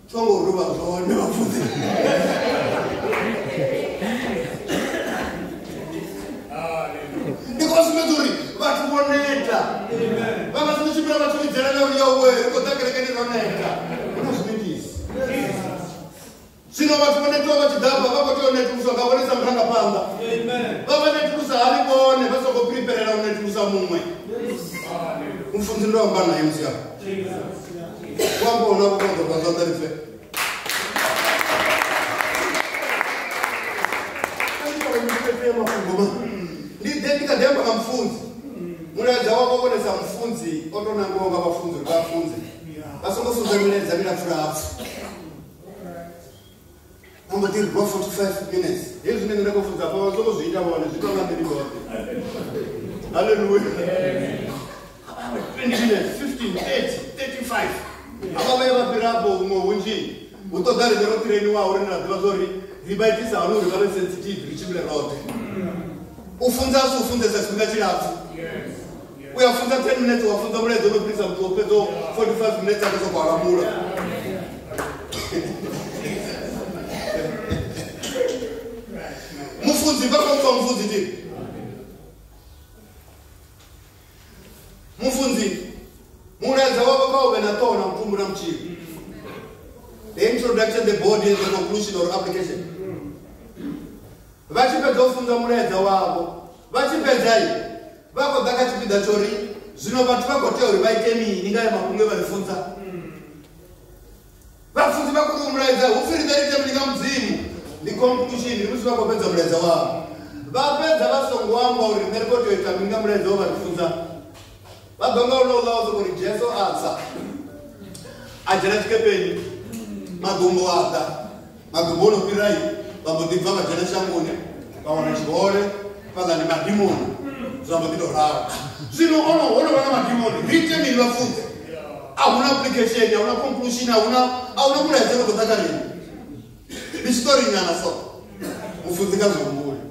Tsongo uri vha zwone vhafunzi. Ndi khou sumbedza uri vhathu vho neta. Vha nga si tshimbila vha tshi vhidzela na uri yowe ri khou ḓa kerekeni ro neta. Hu na zwinetisi. Zwino vhathu vho netiwa vha tshi ḓa hafha vha khou tea u netuluswa nga vhone sa murangaphanḓa. Vha vha netulusa hani vhone vha songo preparela u netulusa muṅwe. Mufunzi ndo amba naye musi afha. U amba huna vhukonḓo bva zwanḓa ri pfe. Ndi ḓe ndi kha ḓi amba nga mufunzi. Mulaedza wavho vhone sa mufunzi o tou nangiwa nga vhafunzi uri vha funze. Vha songo funza milaedza milapfu lapfu. Vha mbo ḓi rwa 45 minutes. Hezwi zwine nṋe nda khou funza afha vha songo zwi ita vhone, zwi itwa nga nṋe ndi ndoṱhe. Hallelujah. 20 minutes, 15, 30, 35. Avha vha ya vha fhira afho huṅwe hunzhi. Hu ṱoḓa riṋe ro ṱhireiniwaho uri ra ḓivha zwa uri ri vha itisa hani uri vha vhe sensitive ri tshimbile roṱhe. U funza a si u funzesa tshifhinga tshilapfu. U ya funza 10 minutes wa funza mulaedza u no fhirisa muthu wo fhedzaho 45 minutes a khou sokou alamula. Mufunzi vha khou pfa mufunzi ndi. Mufunzi mulaedza wavho kha u vhe na ṱhoho na mutumbu na mutshilo. The introduction, the body and the conclusion or application. Vha tshi fhedza u funza mulaedza wavho, vha tshi fhedza vha khou ḓa kha tshipiḓa tsho ri zwino vhathu vha khou tea uri vha ite mini nga ya mafhungo e vha ri funza. Vhafunzi vha khou ri mulaedza hu pfi riṋe ri ite mini nga Mudzimu. Ndi conclusion, ndi musi vha khou fhedza mulaedza wavho. Vha fhedza vha songo amba uri riṋe ri khou tea u ita mini nga mulaedza we vha ri funza. Vha ḓo nga uno uḽa wa sokou ri Jesu a tsa a dzhena tshikepeni, maḓumbu a ḓa, maḓumbu o no fhira vha mbo ḓi bva vha dzhena shangoni vha wana tshihole fhaḽa ndi madimoni, zwa mbo ḓi tou ralo. Zwino ono ho no vha na madimoni, ri ite mini vhafunzi? A huna application, a huna conclusion, a huna mulaedza no khou ḓa kha riṋe. Ndi tshiṱori nyana so. Mufunzi kha zwi humbule.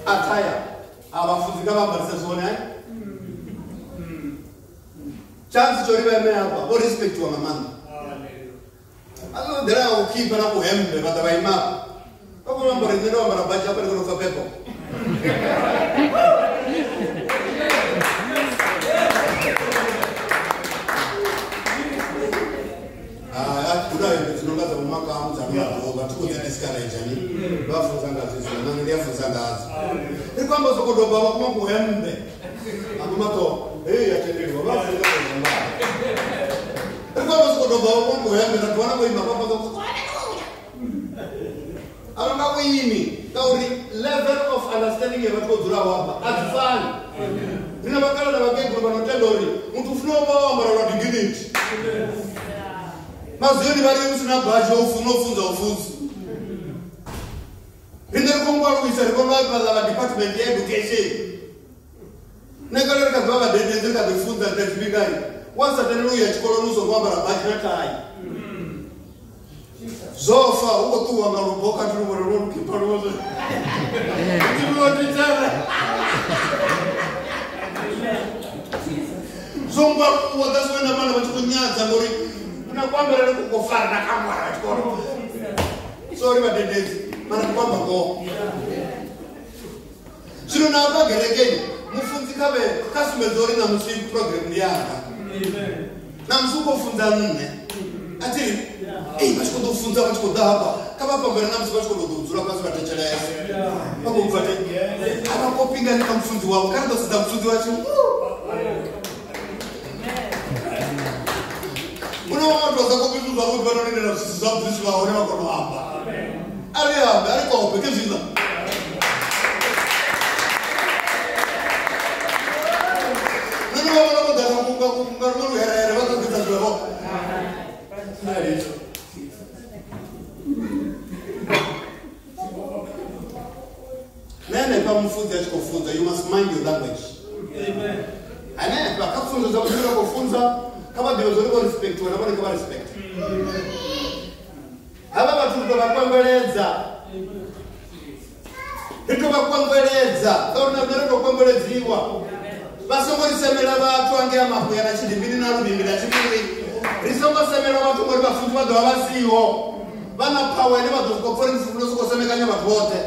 Athaya a vhafunzi kha vha ambarise zwone hai. Chance tsho ri vha ime hafha vho respectiwa nga maanḓa. A ḓo ḓela u khipha na kuhembe vha ḓa vha ima hafha. Vha khou amba uri nṋe ndo ambara badzhi hafha ndi khou tou pfa phepho. Hu na hembe dzi no nga dza vhomakamu dza ano maḓuvha thi khou dzi discourage ni. Vha funza ngadzo izwo na nṋe ndi a funza ngadzo. Ri khou amba sokou doba vha kuma kuhembe. Ano maḓuvha hei ya tendeliwa vha funza nga maanḓa. Ri khou amba sokou doba vha kuma kuhembe ra ḓiwana vho ima vha fhaṱa. A vha nga vhuimi ngauri level of understanding ya vhathu vho dzulaho hafha a dzi fani. Ri na vhakala na vhakegulu vha no tenda uri muthu u funa u vha o ambara lwa dignity. Mazioni vha ri u si na badzhi u funa u funza u funzi. Riṋe ri khou ngwaluisa ri vhona vhaḽa vha department ya education. Nṋe kale ri kha ḓi vha vhadededzi ri kha ḓi funza nga tshifhingani wa sa tendeli u ya tshikoloni u songo ambara badzhi na thai. Zwo fa hu khou ṱuwa nga lubokha thi lu vhona lwo lukhipha lwo zwo ngwaluwa. That's why na vhana vha tshi khou nyadza ngori na kuambarele ku khou fara na kha ṅwana wa tshikolo. Sorry vhadededzi, mara ndi khou amba ngoho. Zwino na hafha kerekeni mufunzi kha vhe kha sumbedza uri ṋamusi program ndi yanga. Ṋamusi u khou funza nṋe. A thi ri ei vha tshi khou ḓo funza vha tshi khou ḓa hafha kha vha fhambane ṋamusi vha tshi khou ḓo dzula fhasi vha thetshelesa. Vha khou bva a vha kopingani kha mufunzi wavho kha ri ḓo sedza mufunzi washu. Hu na vhaṅwe vhathu vha sa kopi zwithu zwavhuḓi vha no lindela zwithu zwavhuḓi zwi tshi vha hone vha kona u amba. A ri ambe, a ri kope khezwiḽa. Nṋe ndi vha vhona vho ḓa nga luṅwe luherehere vha ṱoḓisa zwivho. Nṋe hanefha mufunzi a tshi khou funza, you must mind your language. Hanefha kha pfunzo dza musi vha khou funza kha vha ḓivhe zwori vho respectiwa na vhone kha vha respect. Havha vhathu ri tou vha kwengweledza. Ri tou vha kwengweledza ngauri na riṋe ri tou kwengweledziwa. Vha songo ri semela vhathu angei Mafuya na Tshidibini na Luvhimbi na Tshipiri. Ri songo semela vhathu ngori vhafunzi vha ḓo vha vha siho. Vha na power ine vha ḓo sokou pfha uri ri sokou semekanya vhathu vhoṱhe.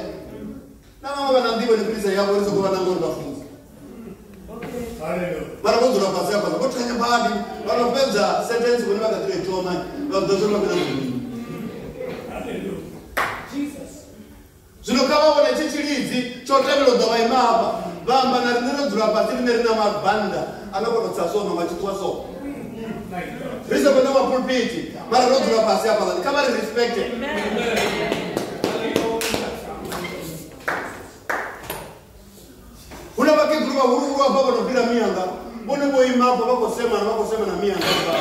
Na vhaṅwe vha na nḓivho ni fhirisa yavho ri sokou vha nanga uri vhafunzi. Mara vho dzula fhasi hafhaḽa vho thanya badi vha no fhedza sentence vhone vha kha ḓi tou i thoma vha ḓo zwo vha khou nyanga. Zwino kha vha vhone tshi tshilidzi tsho tevhela u ḓo vha ima hafha vha amba na riṋe ro dzula fhasi riṋe ri na mabannda a no kona u tsa so maṅwe a tshi ṱuwa so. Ri sa khou ṋewa pulpiti mara ro dzula fhasi hafhaḽa kha vha ri respect. Hu na vhakegulu vhahuluhulu hafha vha no fhira miyanga vhone vho ima hafha vha khou semana vha khou semana miyanga hafha.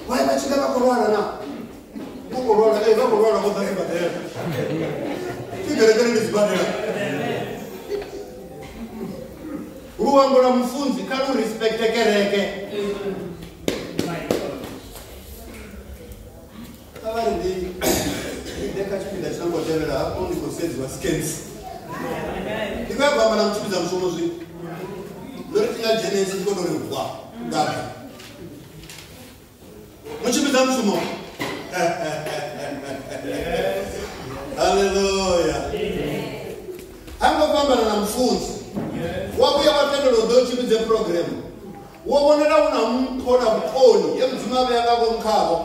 Why vha tshi nga vha khou lwala na? Vha khou lwala, vha khou lwala vho ḓa sibadela. Thi kerekeni ndi sibadela. Luambo lwa mufunzi kha lu respecte kereke. Kha vha ri ndi ḓe kha tshifhinga tshi no khou tevhela hafho ndi khou sedziwa scans. Ndi khou ya u amba na mutshimbidza mushumo zwino. Ndo ri thi nga dzhenesi ndi khou tou ri hwa nga bva. Mutshimbidza mushumo. Haleluya. Ha ngo fhambana na mufunzi. Wa vhuya wa tendela u ḓo tshimbidze program. Wo vhonela hu na mpho na vhukoni ye Mudzimu a vhea nga ngomu khavho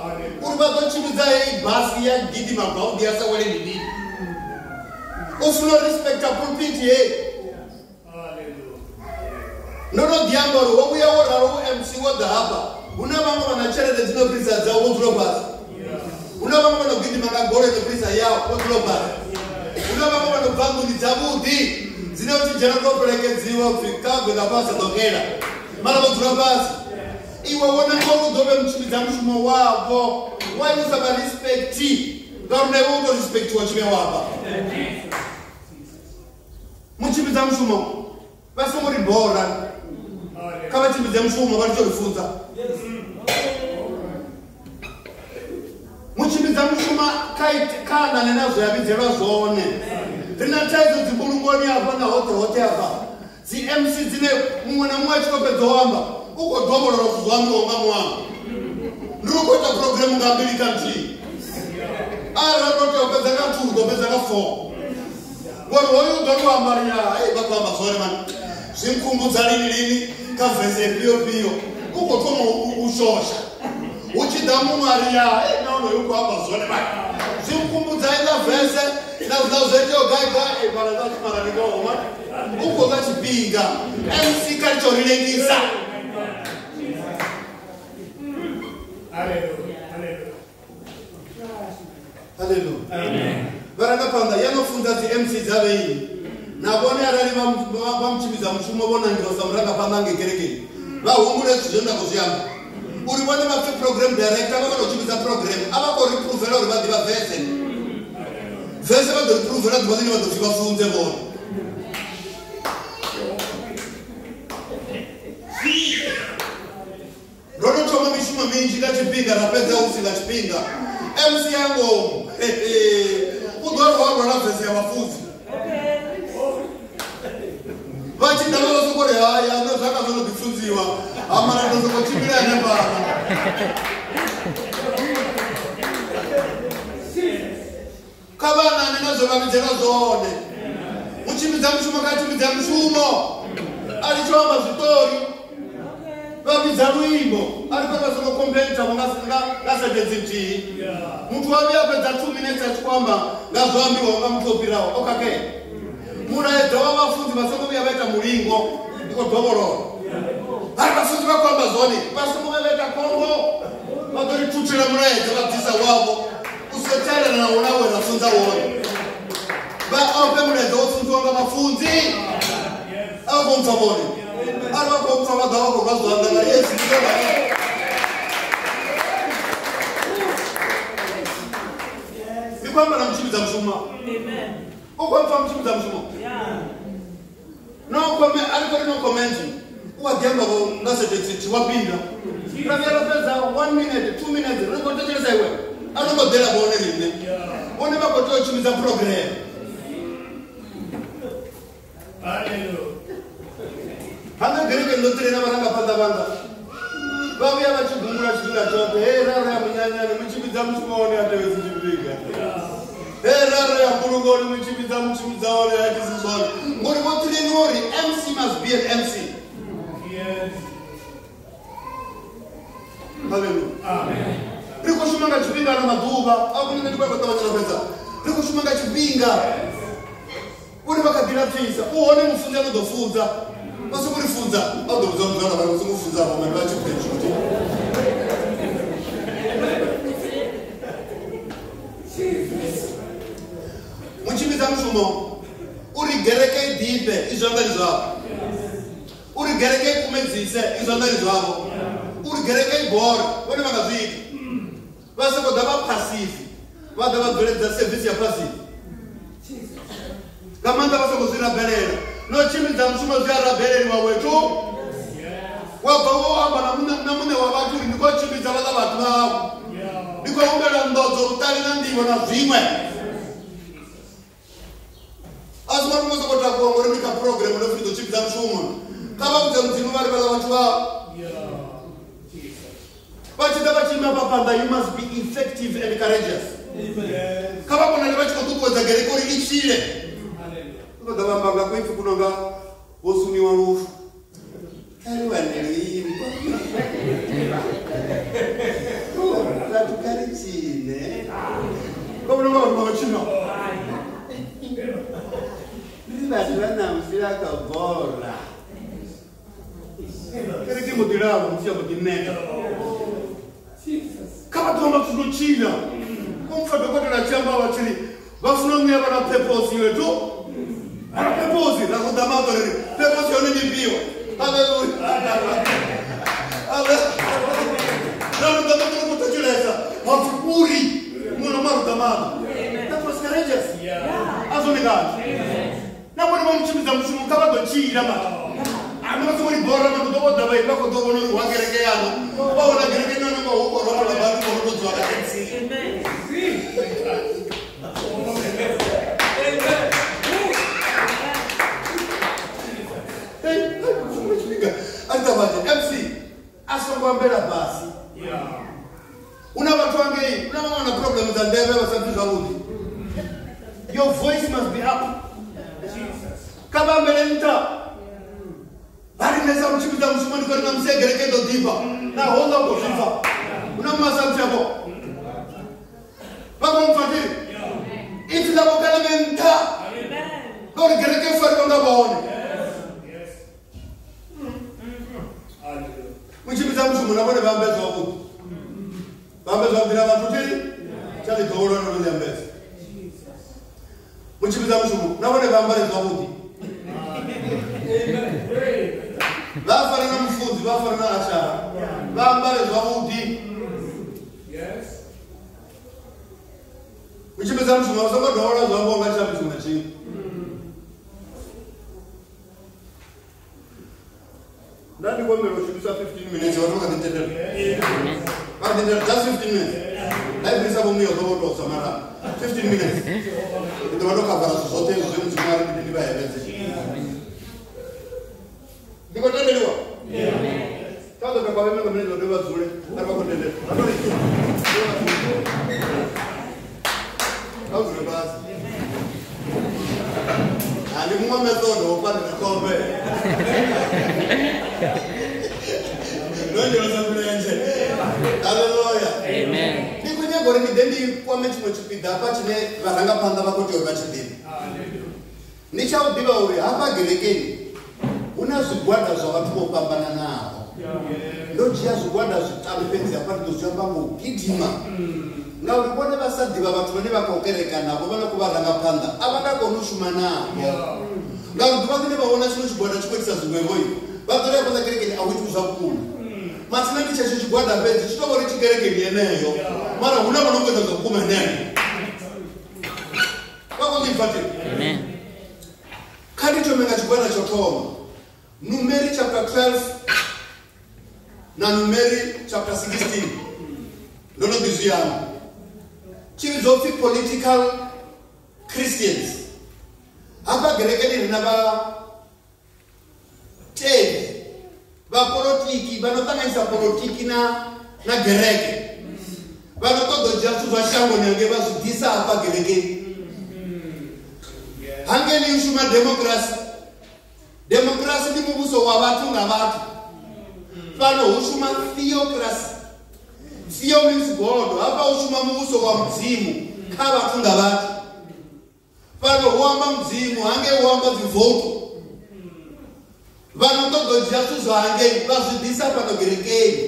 uri vha ḓo tshimbidza heyi basi ya gidima zwavhuḓi ya sa wele ndidini. U funa u respecta pulpit heyi. Ndo no ḓi amba uri wo vhuya wo ralo u MC wo ḓa hafha hu na vhaṅwe vha na tshelede dzi no fhirisa dzau vho dzula fhasi. Hu na vhaṅwe vha no gidima nga goloi no fhirisa yau vho dzula fhasi. Hu na vhaṅwe vha no bva nḓuni dzavhuḓi dzine u tshi dzhena u tou fhelekedziwa upfhi kha bve nga fhasi ḓo xela mara vho dzula fhasi. Iwe wona ngori u ḓo vhe mutshimbidza mushumo wavho why u sa vha respecti ngauri na iwe u tou respectiwa tshi vhewa hafha. Mutshimbidza mushumo vha songo ri bora kha vha tshimbidze mushumo vha ri tsho ri funza. Mutshimbidza mushumo kha anane na zwe a vhidzelwa zwone. Ri na thaidzo dzi mbulungoni hafha na hoṱhe hoṱhe hafha dzi MC dzine muṅwe na muṅwe a tshi khou fhedza u amba u khou dovholola zwithu zwo ambiwaho nga muambo. Ndi ri u khou ita program nga mbili kha nthihi. Arali ro tea u fhedza nga 2 u ḓo fhedza nga 4. Ngori hoyu u ḓo ri u amba ri hai vha khou amba zwone mani. Zwi nkhumbudza lini lini kha vese ifhio fhio u khou thoma u shosha. Hu tshi ḓa muṅwe a ri ya na onoyu u khou amba zwone mani. Zwi nkhumbudza iḽa vese na zwiḽa zwo iteaho gai gai mara zwa mara ndi ngoho mani. U khou ḽa tshifhinga. MC kha ri tsho ri lengisa. Hallelujah. Amen. Vharangaphanḓa ya no funza dzi MC dza vheini na vhone arali vha mutshimbidza mushumo vho nangiwa sa murangaphanḓa ngei kerekeni vha humbule zwithu zwine nda khou zwi amba uri vhone vha pfe program director vha vha tou tshimbidza program a vha khou ri provela uri vha ḓivha vese vese vha ḓo ri provela ḓuvha ḽine vha ḓo pfi vha funze vhone. Ro no thoma mishumo minzhi nga tshifhinga ra fhedza hu si nga tshifhinga. MC ya ngomu u ḓo ri wa rwala vese ya vhafunzi vha tshi ḓa vha soko ri haya nṋe zwanga zwo no ḓi funziwa ha mara ndo soko tshimbila hanefhaḽa. Kha vha anane na zwe vha vhidzela zwone. U tshimbidza mushumo kha tshimbidza mushumo a ri tsho amba zwiṱori vha vhidza luimbo a ri khou vha songo complainta nga sentence nthihi. Muthu wa vhuya fhedza 2 minutes a tshi khou amba nga zwo ambiwaho nga muthu o fhiraho o khakhea. Mulaedza wa vhafunzi vha songo vhuya vha ita mulingo, ndi khou dovholola. Vha ri vhafunzi vha khou amba zwone, vha songo vhuya vha ita khombo, vha ḓo ri thuthela mulaedza vha bvisa wavho u sa tshaelana na wona we ra funza wone. Vha ofhe mulaedza wo funziwa nga vhafunzi. A vha khou mpfa vhone. Arali vha khou mpfa vha ḓo vha khou rwa zwanḓa nga Yesu. Ndi khou amba na mutshimbidza mushumo. U khou mpfa mutshimbidza mushumo. No comment, a ri khou ri no comment. U a ḓi amba nga sentence nthihi wa fhira. Ra vhuya ra fhedza 1 minute, 2 minutes ri khou thetshelesa iwe. A ro ngo ḓela vhone riṋe. Vhone vha khou tea u tshimbidza program. Hanga kerekeni ndo ṱirena vharangaphanḓa vhanga vha vhuya vha tshi gungula tshifhinga tshoṱhe. He ra ro ya munyanyani mutshimbidza mushumo wone a tevhedzi tshifhinga. He ra ro ya mbulungoni mutshimbidza mutshimbidza wone a itisi zwone. Ngori vho ṱireniwa uri MC must be an MC. Hallelujah. Amen. Ri khou shuma nga tshifhinga na maḓuvha a vhone ndi khou ṱavhanya fhedza. Ri khou shuma nga tshifhinga uri vha kha ḓi lapfisa. U hone mufunzi ano ḓo funza. Vha songo ri funza, vha ḓo vhudza muthu vha songo funza vhaṅwe vha tshi khou kuti. Mutshimbidza mushumo uri gereke i ḓifhe i zwanḓani zwavho. Uri gereke i kumedzise i zwanḓani zwavho. Uri gereke i bore vhone vha nga zwi ita. Vha soko ḓa vha passive, vha ḓa vha bveledza service ya passive. Nga maanḓa vha songo zwi rabelela. No tshimbidza mushumo zwi a rabeleliwa wethu. Wa bva wo amba na muṋe wa vhathu uri ndi khou tshimbidza vhaḽa vhathu vhavho. Ndi khou humbela nḓodzo, vhuṱali na nḓivho na zwiṅwe. A si mafhungo soko takuwa ngori ndi kha program ndo pfi ndi ḓo tshimbidza mushumo. Kha vha vhudze Mudzimu vha ri vhaḽa vhathu vhavho. Vha tshi ḓa vha tshi ima phanḓa, you must be effective and courageous. Kha vha vhonale vha tshi khou ṱuṱuwedza gereke uri i tshile. Vha ḓa vha amba nga kuipfi kunonga vho suniwa lufu. Kha ri wane luimbo. Vhathu kha ri tshine. Vha vhona unga vhathu vha khou tshina. Ndi vhathu vha ṋamusi vha khou bora. Kereke mbo ḓi lala musi ya mbo ḓi neta. Kha vha ḓo amba zwithu zwo tshila. U pfa dokotela a tshi amba vha tshi ri vha funa u ṋea vhana purpose wethu. Vhana purpose ra ruḓa maṱo ri ri purpose yone ndi ifhio? Hallelujah. Ra ruḓa maṱo ri khou thetshelesa. Ha pfi uri muṅwe na muṅwe a ruḓa maṱo. That was courageous. A zwone kanzhi. Na vhone vha mutshimbidza mushumo kha vha ḓo tshila mara. A vha songo ri bora vha ḓo ḓa vha khou ḓo vhona uri hu a kereke yaṋu. Vha wana kereke yanu nga hu khou rwala vhathu vho no tou dzula nga MC. A ri ṱavhanye MC a songo ambela fhasi. Hu na vhathu hangei, hu na vhaṅwe na problem dza nḓevhe vha sa pfi zwavhuḓi. Your voice must be up. Kha vha ambele nṱha. Vha ri nṋe sa mutshimbidza mushumo ndi khou ri ṋamusi ya gereke i ḓo ḓifha. Naho ḽa khou zwi pfa. Hu na muṅwe a sa pfi afho. Vha khou mpfa thi? Ipfi ḽavho kha ḽi vhe nṱha. Ngauri gereke i fariwa nga vhone. Mutshimbidza mushumo na vhone vha ambe zwavhuḓi. Vha ambe zwavhuḓi na vhathu thi? Tsha ḽi ḓowela no ḽi ambesa. Mutshimbidza mushumo na vhone vha ambare zwavhuḓi. Vha fana na mufunzi, vha fana na ashara, vha ambare zwavhuḓi. Mutshimbidza mushumo vha songo dovholola zwo ambiwaho nga tshiambi tshiṅwe na tshiṅwe. Nda ndi khou humbela u shumisa 15 minutes, vhathu vha kha ḓi tendela. Vha kha ḓi tendela just 15 minutes. Nda i fhirisa vho muya u ḓo vha u tou tsa mara 15 minutes. Ndi ḓo vha ndo khavara zwithu zwoṱhe hezwi zwe Mudzimu a ri ndi vha hevhedze. Ndi khou tendeliwa? Kha ḓo takwa vheme nga minete vha dovhe vha dzule arali vha khou tendela. Kha dzule fhasi. A ndi muṅwe method wo pandela khombe. Ndo dzhenisa mulenzhe. Hallelujah.
Amen.
Ndi khou nyaga uri ndi ḓe ndi kwame tshiṅwe tshipiḓa hafha tshine vharangaphanḓa vha khou tea uri vha tshi ḓivhe. Ndi tsha u ḓivha uri hafha kerekeni hu na zwigwada zwa vhathu vho fhambananaho. Ndo dzhia zwigwada zwiṱanu fhedzi hafha ndi ḓo zwi amba ngo gidima. Ngauri vhone vha sa ḓivha vhathu vhane vha khou kereka navho vha no khou vha ranga phanḓa a vha nga koni u shuma navho. Ngauri ḓuvha ḽine vha vhona tshiṅwe tshigwada tshi khou itisa zwiṅwevho, vha ḓo ri hafhaḽa kerekeni a hu itiwi zwa vhukuma. Matsina ndi tshetsho tshigwada fhedzi tshi tou vha uri tshi kerekeni yeneyo, mara hu na vha no khou ita zwa vhukuma heneyo. Vha khou ḓipfa te?
Amen.
Kha ndi thome nga tshigwada tsho thoma. Numeri chapter 12 na Numeri chapter 16. Ndo no ḓi zwi amba. Tshi vhidzwa upfi political Christians. Hafha kerekeni ri na vhatendi vha polotiki vha no ṱanganyisa polotiki na gereke, vha no ṱoḓa u dzhia zwithu zwa shangoni hangei vha zwi ḓisa hafha kerekeni. Hangei u shuma democracy. Democracy ndi muvhuso wa vhathu nga vhathu. Fhano hu shuma theocracy. Theo means God. Hafha hu shuma muvhuso wa Mudzimu kha vhathu nga vhathu. Fhano hu amba Mudzimu, hangei hu amba dzi vote. Vha no ṱoḓa u dzhia zwithu zwa hangei vha zwi ḓisa fhano kerekeni.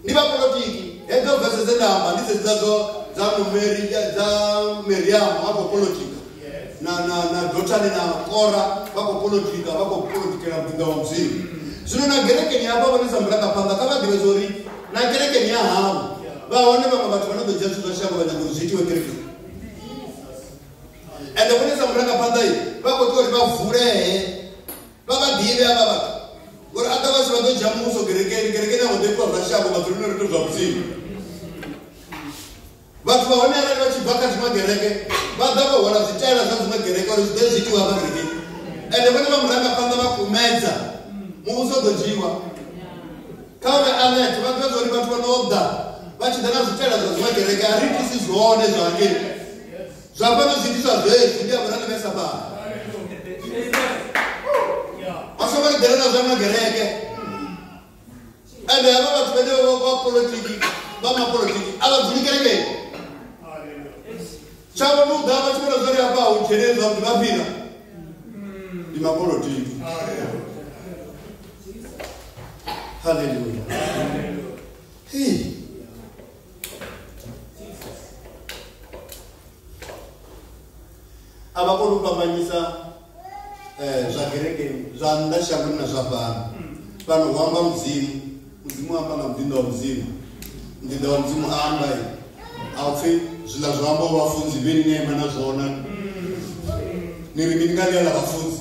Ndi vha polotiki. Hedzo vese dze nda amba ndi dzedziḽa dza Numeri, dza Miriam vha khou polotika. Na Dothani na Kora vha khou polotika, vha khou polotikela muḓinḓa wa Mudzimu. Zwino na kerekeni hafha vhone sa murangaphanḓa kha vha ḓivhe zwa uri na kerekeni ya havho vha hone vhaṅwe vhathu vha no ḓo dzhia zwithu zwa shango vha nyaga uri zwi itiwe kerekeni. Ende vhone sa murangaphanḓa vha khou tea uri vha vulee, vha vha ḓivhe avha vhathu. Ngori otherwise vha ḓo dzhia muvhuso kerekeni, kerekeni a hu ḓo itiwa zwa shango vha dzuloni uri ite zwa Mudzimu. Vhathu vha hone arali vha tshi bva kha dziṅwe kereke vha ḓa vho hwala zwitaela zwa dziṅwe kereke uri zwi ḓe zwi itiwe hafha kerekeni. Ende vhone vha murangaphanḓa vha kumedza, muvhuso u ḓo dzhiwa. Kha vha vhe alert, vha ḓivhe zwa uri vhathu vha no ḓa vha tshi ḓa na zwitaela zwa dziṅwe kereke a ri itisi zwone zwa hangei. Zwa fhano zwi itiswa zwezwi, ndi a vhona ḽivhesa fhano. Vha songo ri ḓela na zwa magereke. Ende havha vhathu vhane vha polotiki, vha mapolotiki a vha dzuli kerekeni. Tshavho ndi u ḓa vha tshi vhona zwa uri hafha hu dzheneli zwavhuḓi vha fhira. Ndi mapolotiki. Hallelujah. Hey. A vha koni u fhambanyisa zwa kerekeni, zwa nnḓa shangoni na zwa fhano. Fhano hu amba Mudzimu, Mudzimu amba nga muḓinḓa wa Mudzimu. Muḓinḓa wa Mudzimu a amba a u pfi zwiḽa zwo ambaho vhafunzi vhe ni ima na zwona. Ni ri mini nga ḽia ḽa vhafunzi?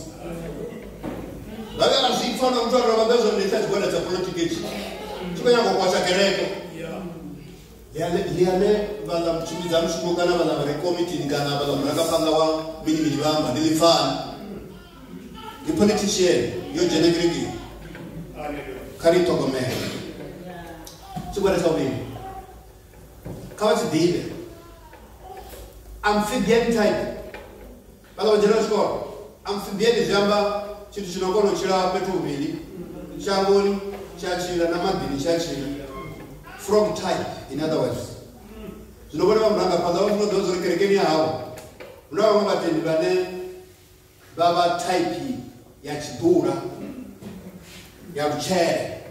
Vha vhuya vha zwi pfa na muthu arali vha ḓa zwa ndi tsha tshigwada tsha polotiki hetshi. Tshi khou nyaga u kwasha kereke. Ḽiane vhaḽa mutshimbidza mushumo kana vhaḽa vha re komitini kana vhaḽa murangaphanḓa wa mini mini vha amba ndi ḽipfani. Ndi politician yo dzhena kerekeni. Kha ri ṱhogomele. Tshigwada tsha vhuvhili. Kha vha tshi ḓivhe. Amphibian type. Vhaḽa vha dzhena tshikolo. Amphibian zwi amba tshithu tshi no kona u tshila fhethu huvhili. Shangoni tshi a tshila na maḓini tshi a tshila. Frog type in other words. Zwino vhone vha murangaphanḓa vha funa u ḓivha zwa uri kerekeni ya havho hu na vhaṅwe vhatendi vhane vha vha type ya tshiḓula ya vhutshele.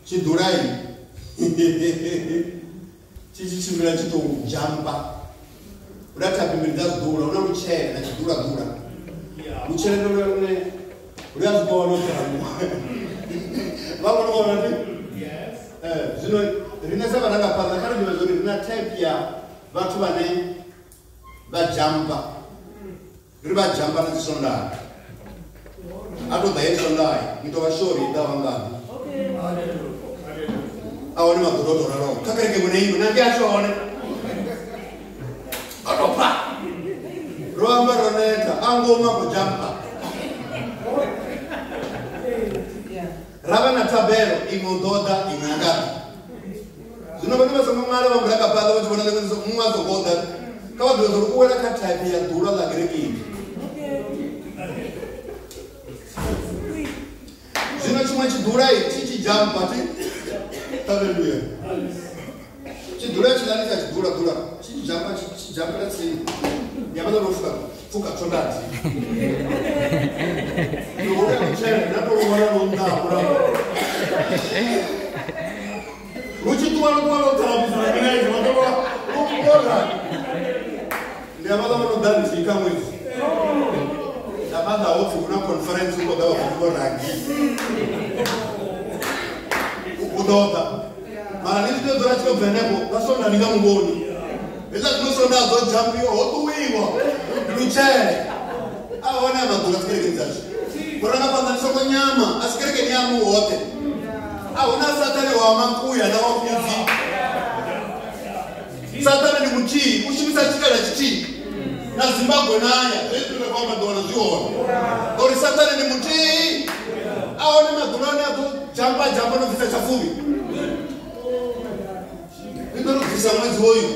Tshiḓula iyi. Tshi tshi tshimbila tshi tou dzhampa. Hu na thapi mbili dza zwiḓula, hu na lutshele na tshiḓulaḓula. Lutshele ndi lune lune lu a zwi kona u fhira muṅwe. Vha kona u vhona ndi? Zwino riṋe sa vharangaphanḓa kha ri ḓivhe uri ri na type ya vhathu vhane vha dzhampa. Ri vha dzhampa na dzisondaha. A to ḓa ye sondaha, ni tou vha sure i ḓa vhangani. A hone maḓulo o tou raloho. Kha kereke iṅwe na iṅwe na ngei ashu a hone. O tou pfa. Ro amba ro neta, a ngomu a khou dzhampa. Ra vha na thabelo, iṅwe u ḓo ḓa, iṅwe a nga ḓa. Zwino vhone vha songo ṅwala vha murangaphanḓa vha tshi vhona ḽiṅwe muṅwe a sokou ḓa. Kha vha ḓivhe uri u wela kha type ya ḓula ḽa kerekeni. Zwino tshiṅwe tshiḓula tshi tshi dzhampa thi. Hallelujah. Tshiḓula tshiḽa ndi tsha tshiḓula ḓula tshi tshi dzhampa tshi tshi dzhampela tsini. Ndi hafhaḽa ro fuka pfuka thondadzi. Ndi hone lutshele na tou vhona lu nnḓa murahu. Lu tshi ṱuwa lu ṱuwa lwo thalabisa na milenzhe vha ḓo vha lu ora. Ndi hafhaḽa vho no ḓa nthihi kha ṅwedzi. Nga maanḓa ho pfi hu na conference u khou ḓa vhathu vho ragi. U ḓo ḓa. Mara ni tshi ḓo dzula tshi khou bva henefho nga sonda ni nga muvhoni. Hezwiḽa zwino sonda dzo dzhampiwa ho ṱuwiwa ndi lutshele. A hone a maḓula dzi kerekeni dzashu. Vhurangaphanḓa ni songo nyama a si kerekeni yaṋu hoṱhe. A huna sathane wa makuya na wa kudzi. Sathane ndi muthihi u shumisa tshikhala tshithihi. Na Zimbabwe naya hezwi zwine ra khou amba ḓo wana zwi hone. Ngauri sathane ndi muthihi. A hone maḓula ane a ḓo dzhampa dzhampa no bvisa tshafumi. Ndi ḓo ri bvisa ṅwedzi hoyu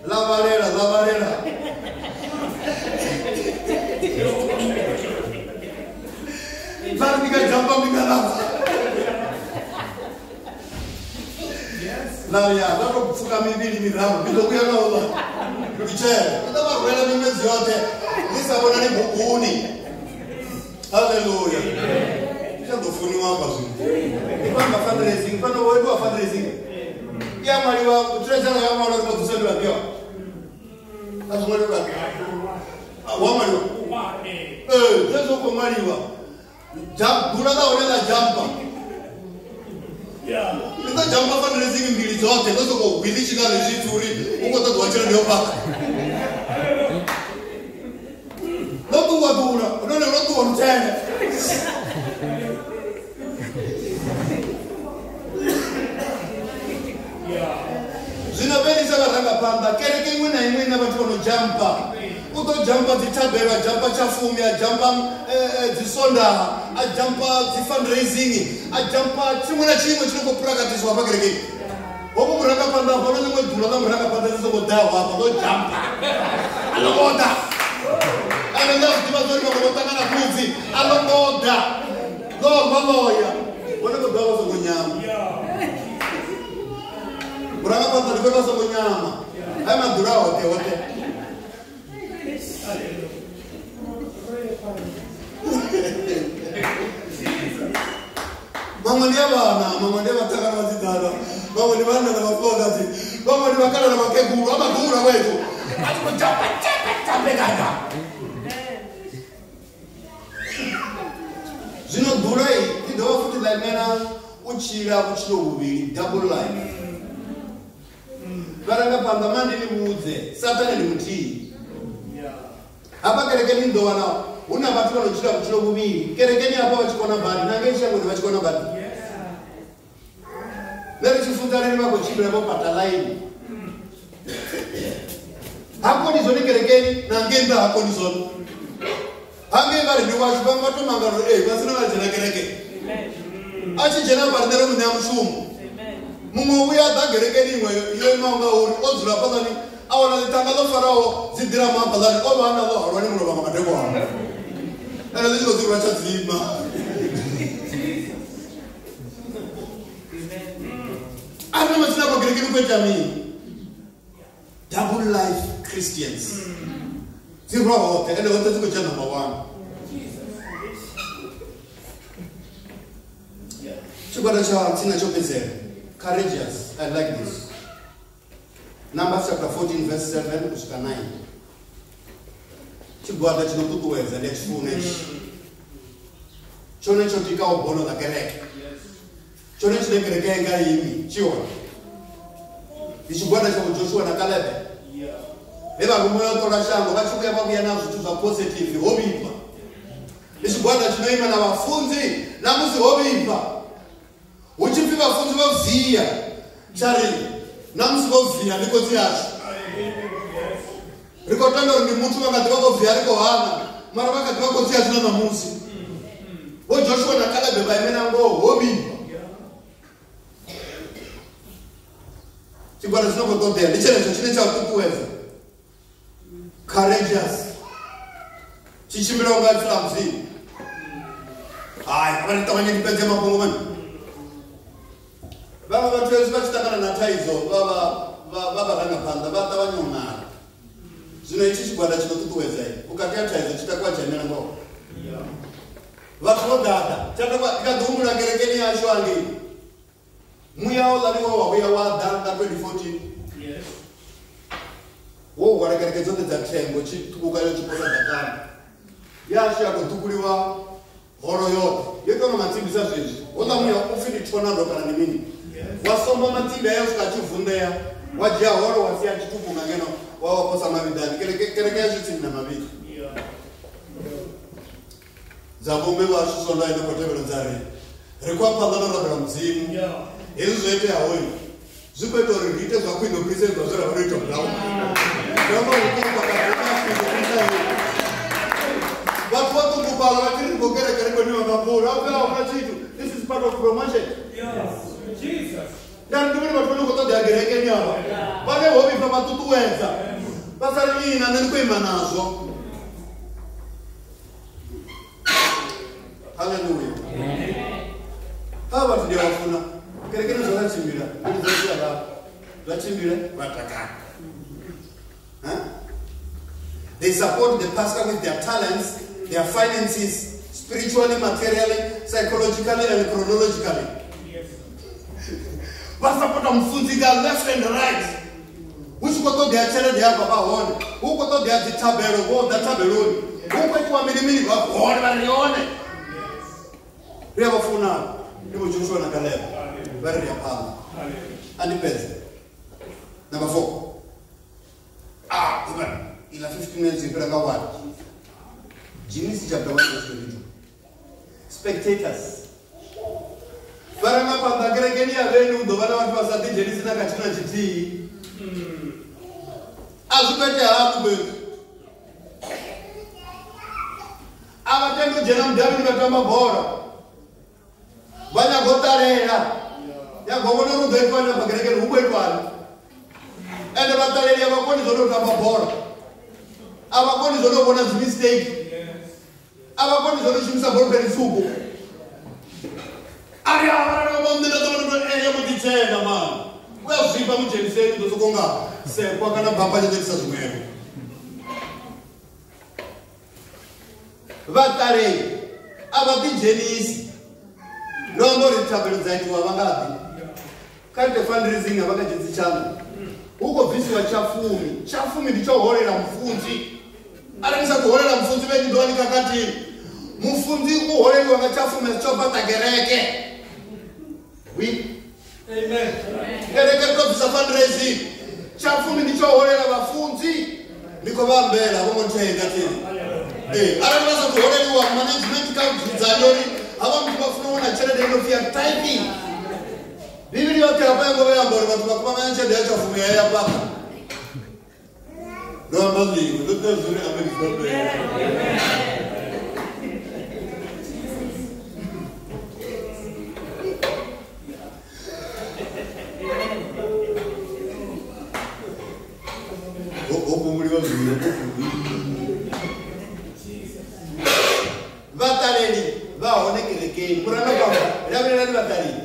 ḽa vhalela ḽa vhalela. Vha ri ndi nga dzhampa ndi nga ḽa. Ḽa ya ḽa tou pfuka mivhili miraru ndi ḓo vhuya na uḽa lutshele. Ri ḓo vha rwela miṅwedzi yoṱhe ni sa vhonali buguni. Hallelujah. Tsha ḓo funiwa hafha zwino. Ndi khou amba fundraising, fhano ho itiwa fundraising. I a ṅwaliwa, treasurer ya ṅwalwa uri vha ḓo sendela fhio. A zwi ṅwaliwa. Hu a ṅwaliwa. Ee, zwezwo khou ṅwaliwa. Ḓula ḽa hone ḽa dzhampa. Ḽi ḓo dzhampa fundraising mbili dzoṱhe, ḽo sokou hwi ḽi tshi nga ḽi zwi pfi uri u khou ṱoḓiwa tshelede yo fhaṱa. Ḽo ṱuwa ḓula, nahone ḽo ṱuwa lutshele. Zwino fhelisa vharangaphanḓa, kereke iṅwe na iṅwe ina vhathu vho no dzhampa. U ḓo dzhampa dzithabelo, a dzhampa tshafumi, a dzhampa dzisondaha, a dzhampa dzi fundraising, a dzhampa tshiṅwe na tshiṅwe tshi no khou prakatiswa hafha kerekeni. Hovhu murangaphanḓa hafha, ḽo ḽiṅwe ḓula ḽa murangaphanḓa ḽi songo ḓaho hafha, ḽo dzhampa. A ḽo ngo ḓa. Ane ḽa zwi ḓivha zwa uri vhaṅwe vho ṱangana khudzi, a ḽo ngo ḓa. Ḽo rwa ḽo ya. Vhone vho ḓa vha songo nyama. Murangaphanḓa ndi vhone vha songo nyama. Haya maḓula hoṱhe hoṱhe. Vhaṅwe ndi a vhana, vhaṅwe ndi a vhaṱhannga na vhasidzana, vhaṅwe ndi vhanna na vhafumakadzi, vhaṅwe ndi vhakala na vhakegulu, a maḓula wethu. A tshi khou dzhamba dzhamba dzhambekanya. Zwino ḓula i ḽi dovha futhi ḽa imela u tshila vhutshilo vhuvhili, double life. Vharangaphanḓa ma ndi ni vhudze, Sathane ndi muthihi. Hafha kerekeni ni ḓo wana hu na vhathu vha no tshila vhutshilo vhuvhili. Kerekeni hafha vha tshi kona badi, na ngei shangoni vha tshi kona badi. Nṋe ri tshi funza rini vha khou tshimbila vho pata ḽaini. Ha koni zwone kerekeni na ngei nnḓa ha koni zwone. Hangei vha ri ndi washu, vhaṅwe vha to mangala uri ee vha sina vha dzhena kereke. A tshi dzhena hafha riṋe ro mu ṋea mushumo. Muṅwe u vhuya a ḓa kerekeni iṅwe yo imaho nga uri o dzula hafhaḽani a wana ḽithanga ḽo faraho dzi ḓirama hafhaḽani o vha a na ḽo halwani mulovha nga madekwana. Ene ḽi tshi khou dzi rwa tsha dzima. A ri na matsina afha kerekeni u khou ita mini? Double life Christians. Dzi rwa hoṱhe ende hoṱhe dzi khou dzhia number 1. Tshigwada tsha tsina tsho fhedzisela. Courageous. I like this. Numbers chapter 14 verse 7 u swika 9. Tshigwada tshi no ṱuṱuwedza ndi a tshi funa itshi. Tshone tsho tikaho bono ḽa kereke. Tshone tshine kereke ya nga imi tshi hone. Ndi tshigwada tsha vho Joshua na Caleb. Vhe vha rumiwa u ṱola shango vha tshi vhuya vha vhuya na zwithu zwa positive ho vhibva. Ndi tshigwada tshi no ima na vhafunzi na musi ho vhibva. Hu tshi pfi vhafunzi vho via tsha ri na musi vho via ndi khotsi ashu. Ri khou tenda uri ndi muthu vha nga ḓi vha vho via ri khou hana mara vha kha ḓi vha khotsi ashu na ṋamusi. Vho Joshua na Caleb vha imela ngoho ho vhibva. Tshigwada tshi no khou ṱoḓea ndi tshenetsho tshine tsha ṱuṱuwedza. Courageous. Tshi tshimbilaho nga ipfi ḽa Mudzimu. Hai, a vha ndi ṱavhanye ndi fhedze mafhungo mani. Vhaṅwe vhathu hezwi vha tshi ṱangana na thaidzo vha vharangaphanḓa vha ṱavhanya u ṅala. Zwino itshi tshigwada tshi no ṱuṱuwedza vhukati ha thaidzo tshi takuwa tsha imela ngoho. Vhathu vho ḓaḓa tsha takuwa ndi kha ḓi humbula kerekeni yashu hangei. Muya houḽani we wa vhuya wa ḓa nga 2014. Wo hwala kereke dzoṱhe dza thengo tshi ṱhukhukayo tshi posa ḓakani. Yashu ya tou ṱhukhuliwa holo yoṱhe. Yo itwa nga matsimbi sa zwezwi. Houḽa muya u pfi ndi tornado kana ndi mini. Wa somba matsimbi ayo swika a tshi vunḓea, wa dzhia holo wa sia tshitupu nga ngeno wa wa posa mavhiḓani. Kereke yashu tsini na mavhiḓa. Dza vhomme vhashu Sondaha ino khou tevhela dza ri ri khou phanḓa na rabela Mudzimu. Hezwi zwo iteaho zwi khou ita uri ri ite zwa khwine u fhirisa zwa zwe ra vha ro ita murahu. Vhathu vha ṱungufhala vha tshi ri khou kereke ri khou niwa nga mvula. A pfhi a huna tshithu. This is part of promotion. Nda ri ndi vhone vhathu vha no khou ṱoḓea kerekeni avha. Vhane ho vhifha vha ṱuṱuwedza. Vha sa ri ina nṋe ndi khou ima nazwo. Hallelujah. Havha vhathu ndi a vha funa. Kerekeni zwo vha tshimbila, ndi dzo sia vha vha tshimbile vha takala. They support the pastor with their talents, their finances, spiritually, materially, psychologically, and chronologically. Vha support mufunzi nga left and right. Hu tshi khou ṱoḓea tshelede hafha vha hone, hu khou ṱoḓea dzi thabelo vho ḓa thabeloni, hu khou itiwa mini mini vha hone vha ri hone. Ri a vha funa ndi vho Joshua na Caleb vha ri ri a phanḓa. A ndi fhedze. Number 4. Ila 15 minutes ifhira nga 1. Genesis chapter 1 verse 22. Spectators. Vharangaphanḓa kerekeni ya vheni u ḓo vha na vhathu vha sa ḓidzhenisi na kha tshithu na tshithihi. A zwi khou itea hafhu fhethu. A vha tendi u dzhena mudavhini vha tamba bola. Vha nyaga u ṱalela. Nyaga u vhona uri u ḓo itwani afha kerekeni hu khou itwani. Ende vhaṱaleli a vha koni zwone u tamba bola. A vha koni zwone u vhona dzi mistake. A vha koni zwone u shumisa bolopeni tswuku. A ri a vha vha nṋe nda ḓo vhona uri ya mbo ḓi dzhena mani. U ya zwifha mu dzheniseni u ḓo sokou nga sekwa kana bamba tshi ḓo itisa zwiṅwevho. Vhaṱaleli a vha ḓidzhenisi. Ndo amba uri thabelo dza itiwa vha nga ḓi. Kha ite fundraising a vha nga dzhenisi tshanḓa. Hu khou bvisiwa tshafumi. Tshafumi ndi tsho holela mufunzi. Arali ni sa khou holela mufunzi vhe ni ḓo vha ni khakhathini. Mufunzi u holeliwa nga tshafumi a si tsho fhaṱa kereke. Oui. Amen. Kereke ri tou bvisa fundraising. Tshafumi ndi tsho holela vhafunzi. Ndi khou vha ambela vho ngo nthenga thini. Arali vha sa khou holeliwa management kha dzudzanya uri havha muthu vha funa u wana tshelede ino pfi ya tithing. Bivhili yoṱhe hafha yo ngo vha amba uri vhathu vha kuvhanganya tshelede ya tshafumi ya ya fhaṱa. Ndo amba zwiṅwe, ndo ḓivha zwi uri amen zwi ḓo fhela. Ho fhumuliwa zwiṅwe, ho fhumuliwa. Vhaṱaleli vha hone kerekeni. Murangaphanḓa, lavhelelani vhaṱaleli.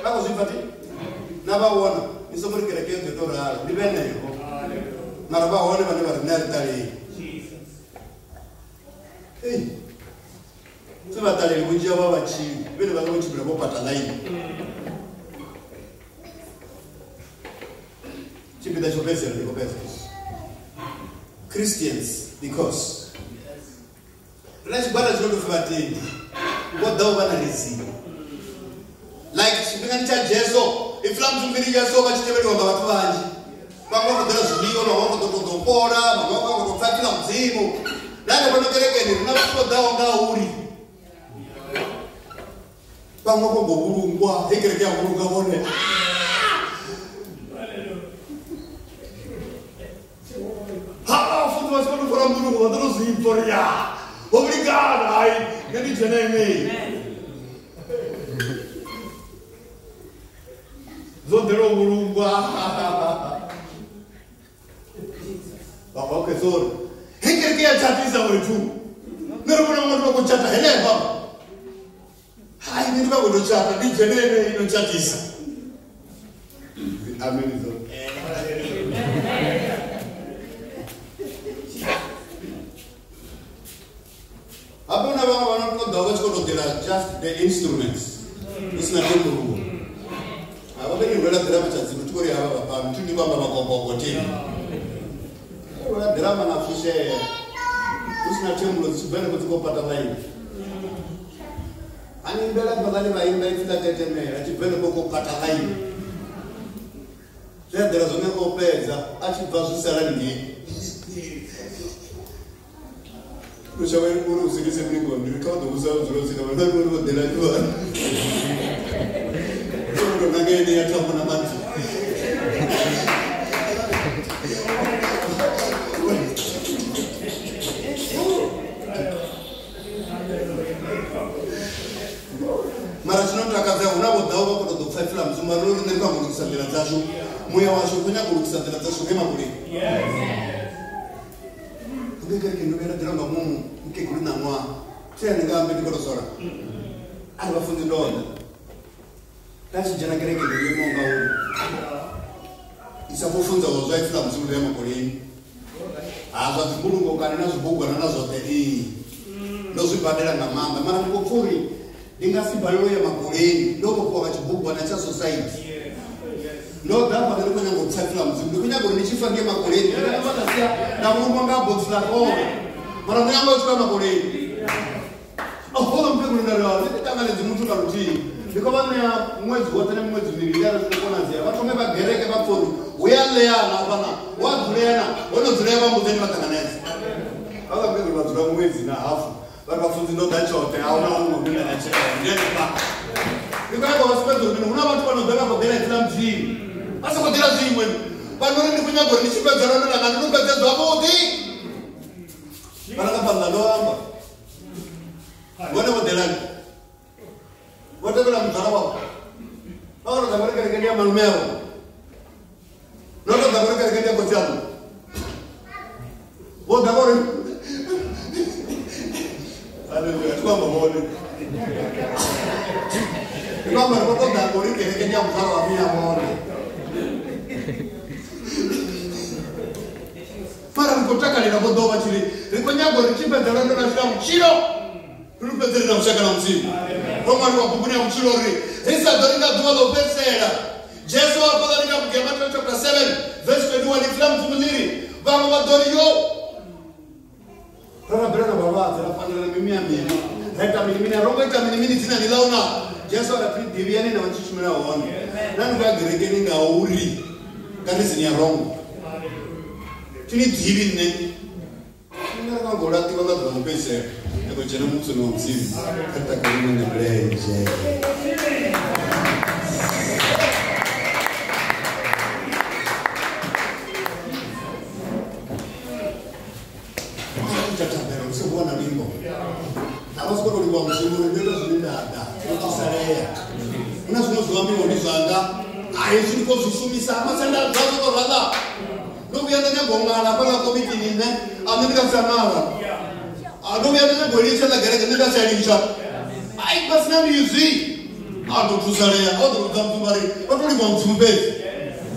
Vha khou zwi pfa thi? Na vha vhona, ni songo ri kereke yo ḓo tou ralo, ndi vhenevho. Mara vha hone vhane vha ri nṋe a ri ṱaleli. Ei, se vhaṱaleli vhunzhi havho a vha tshili, vhene vha vho tshimbila vho pata ḽaini. Tshipiḓa tsho fhedzisela ndi khou fhedza. Christians, because ri na tshigwada tshi no tou pfi vhatendi, vho ḓa u vha na rizini. Like tshifhingani tsha Jesu, ipfi ḽa Mudzimu ḽi Jesu vha tshi tevheliwa nga vhathu vhanzhi. Vhaṅwe vha khou ḓela zwiḽiwa, vhaṅwe vha khou ṱoḓa u fhola, vhaṅwe vha khou pfa ipfi ḽa Mudzimu. Na hanefhano kerekeni ri na vhathu vho ḓaho ngauri vhaṅwe vho ngo vhulungwa, hei kereke ya vhulunga vhone. Ha vhafunzi vha tshi vho tou fara mbulungo vha ḓo tou zwi pfa uri ya ho lingana, hai nṋe ndi dzhena henei. Dzo ḓela u vhulungwa. Vhaṅwe vha khou uri hei kereke ya tshatisa wethu, nṋe ri vhona vhaṅwe vha khou tshata henefha. Hai nṋe ndi vha khou tou tshata, ndi dzhene henei ino tshatisa. Amen. Hafha hu na vhaṅwe vha no ṱoḓa vha tshi khou tou ḓela just the instruments, hu si na tembuluwo. Havha vha ni rwela ḓirama tsha dzino, thi khou ri havha vha fhano, thi ndi khou amba vhagogogo teni. Rwela ḓirama na fushea, hu si na tembuluwo, dzi tshi bva henefho dzi khou pata ḽaini. A ni imbela fhaḽani vha imba ipfi ḽa tetemela, tshi bva henefho khou pata ḽaini. Zwi a ḓela zwone o fhedza, a tshi bva zwi sala ngei. Ushauri uri usikise mlingoni, kha u ḓo vhusa vhudzulo tsika, vha uri vho ḓela jwang. Ndo nanga ene ya thambo na maḓi. Mara tshino takadza hu na vho ḓaho vha khou ṱoḓa u pfa ipfi ḽa Mudzimu, mara ri nṋe ri khou amba u lugisa nḓila dzashu, muya washu u khou nyaga u lugisa nḓila dzashu ngei makoleni. Nge kereke ndo vhuya nda ḓela nga muṅwe mukegulu ṋaṅwaha, thi a ndi nga ambe ndi khou tou sola. A ri vhafunzi ndo ḓa, nda tshi dzhena kereke ndo imaho ngauri i sa khou funza zwa ipfi ḽa Mudzimu ndo ya makoleni. Ha zwa dzimbulungo kani na zwibugwana na zwoṱhe, ee ndo zwi badela nga maanḓa, mara ndi khou pfa uri ndi nga si balelwe ya makoleni ndo vhofhiwa nga tshibugwana tsha society. Ndo ḓa hafhaḽa ndi khou nyaga u pfa ipfi ḽa Mudzimu, ndi khou nyaga uri ndi tshi fa ngei makoleni, ndi nga nda sia nda vhulungwa nga bogisi ḽa khovhe, mara muya wanga u tshi khou ya makoleni. Houḽa mukegulu nda ri nṋe ndi ṱanganedzi muthu nga luthihi, ndi khou vha ṋea ṅwedzi woṱhe na miṅwedzi mivhili arali zwi khou konadzea, vha thome vha gereke vha pfe uri hu ya ḽeana hafhaḽa, hu a dzuleana, ho no dzulea vha mbudze ndi vha ṱanganedze. Havha mukegulu vha dzula ṅwedzi na hafu, vha ri vhafunzi ndo ḓa tshoṱhe, a huna huṅwe hune nda nga tshila hone, ndi hanefha. Ndi khou nyaga u vha sumbedza uri hu na vhathu vha no ḓa vha khou ḓela ipfi ḽa Mudzimu, vha sa khou ḓela zwiṅwe, vha no ri ndi khou nyaga uri ndi tshi fhedza lwendo lwanga ndi lu fhedze zwavhuḓi. Vharangaphanḓa ndo amba vhone vho ḓelani, vho tevhela mudzala wavho, vha khou ṱoḓa vhori kereke ndi ya malume avho, no ṱoḓa vhori kereke ndi ya khotsi avho, vho ḓa vhori haleluya, thi khou amba vhone, ndi khou amba uri vho ṱoḓa uri kereke ndi ya mudzala wa miya vhone. Mara ri khou takalela vho ḓo vha tshi ri ri khou nyaga uri tshi fhedza lwendo lwashu lwa vhutshilo ri lu fhedze ri na vhushaka na Mudzimu. Ro ṅwaliwa buguni ya vhutshilo uri ri sa ḓo ri nga ḓuvha ḽa u fhedzisela. Jesu a fhaḽa ri kha bugu ya Mateo chapter 7 verse 21, ipfi ḽa Mudzimu ḽi ri vhaṅwe vha ḓo ri yo ro rabela na vhalwadze, ra fanela na mimiya mivhi, ra ita mini mini, a ro ngo ita mini mini dzinani ḽau na. Jesu a ri pfi ḓivhiyani na vha tshi shumela hone, na ni khou ya gerekeni ngauri nga rizini ya rongo thi ni ḓivhi nṋe. Nṋe ri nga ngo laṱiwa nga ḓuvha ḽo fhedzisela, ri ḓo dzhena muvhusoni wa Mudzimu. Kha ri takale muṋe mulenzhe. Ita thabelo ri songo wana luimbo, a vha sokou tou livhuwa Mudzimu uri ndo ita zwine nda ḓa, ndo thusalea. Hu na zwiṅwe zwo ambiwa ndi zwanga, a hezwi ndi khou zwi shumisa masenda a zwa tou raḽa. Ndo vhuya nda nyaga u ṅala hafhaḽa komitini nṋe, a nṋe ndi nga si tsha ṅala. Ndo vhuya nda nyaga u litsha ḽa gereke, nṋe nda si tsha litsha. Ai vha si na mizwi, a ndo thusalea. O ḓo vhudza Mudzimu vha ri vha tou livhuwa Mudzimu fhedzi,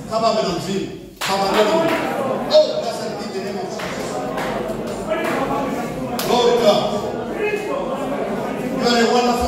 kha vha vhe na Mudzimu, kha vha vhe na Mudzimu. Oh, blessed be the name of Jesus. Glory to God. You are a wonderful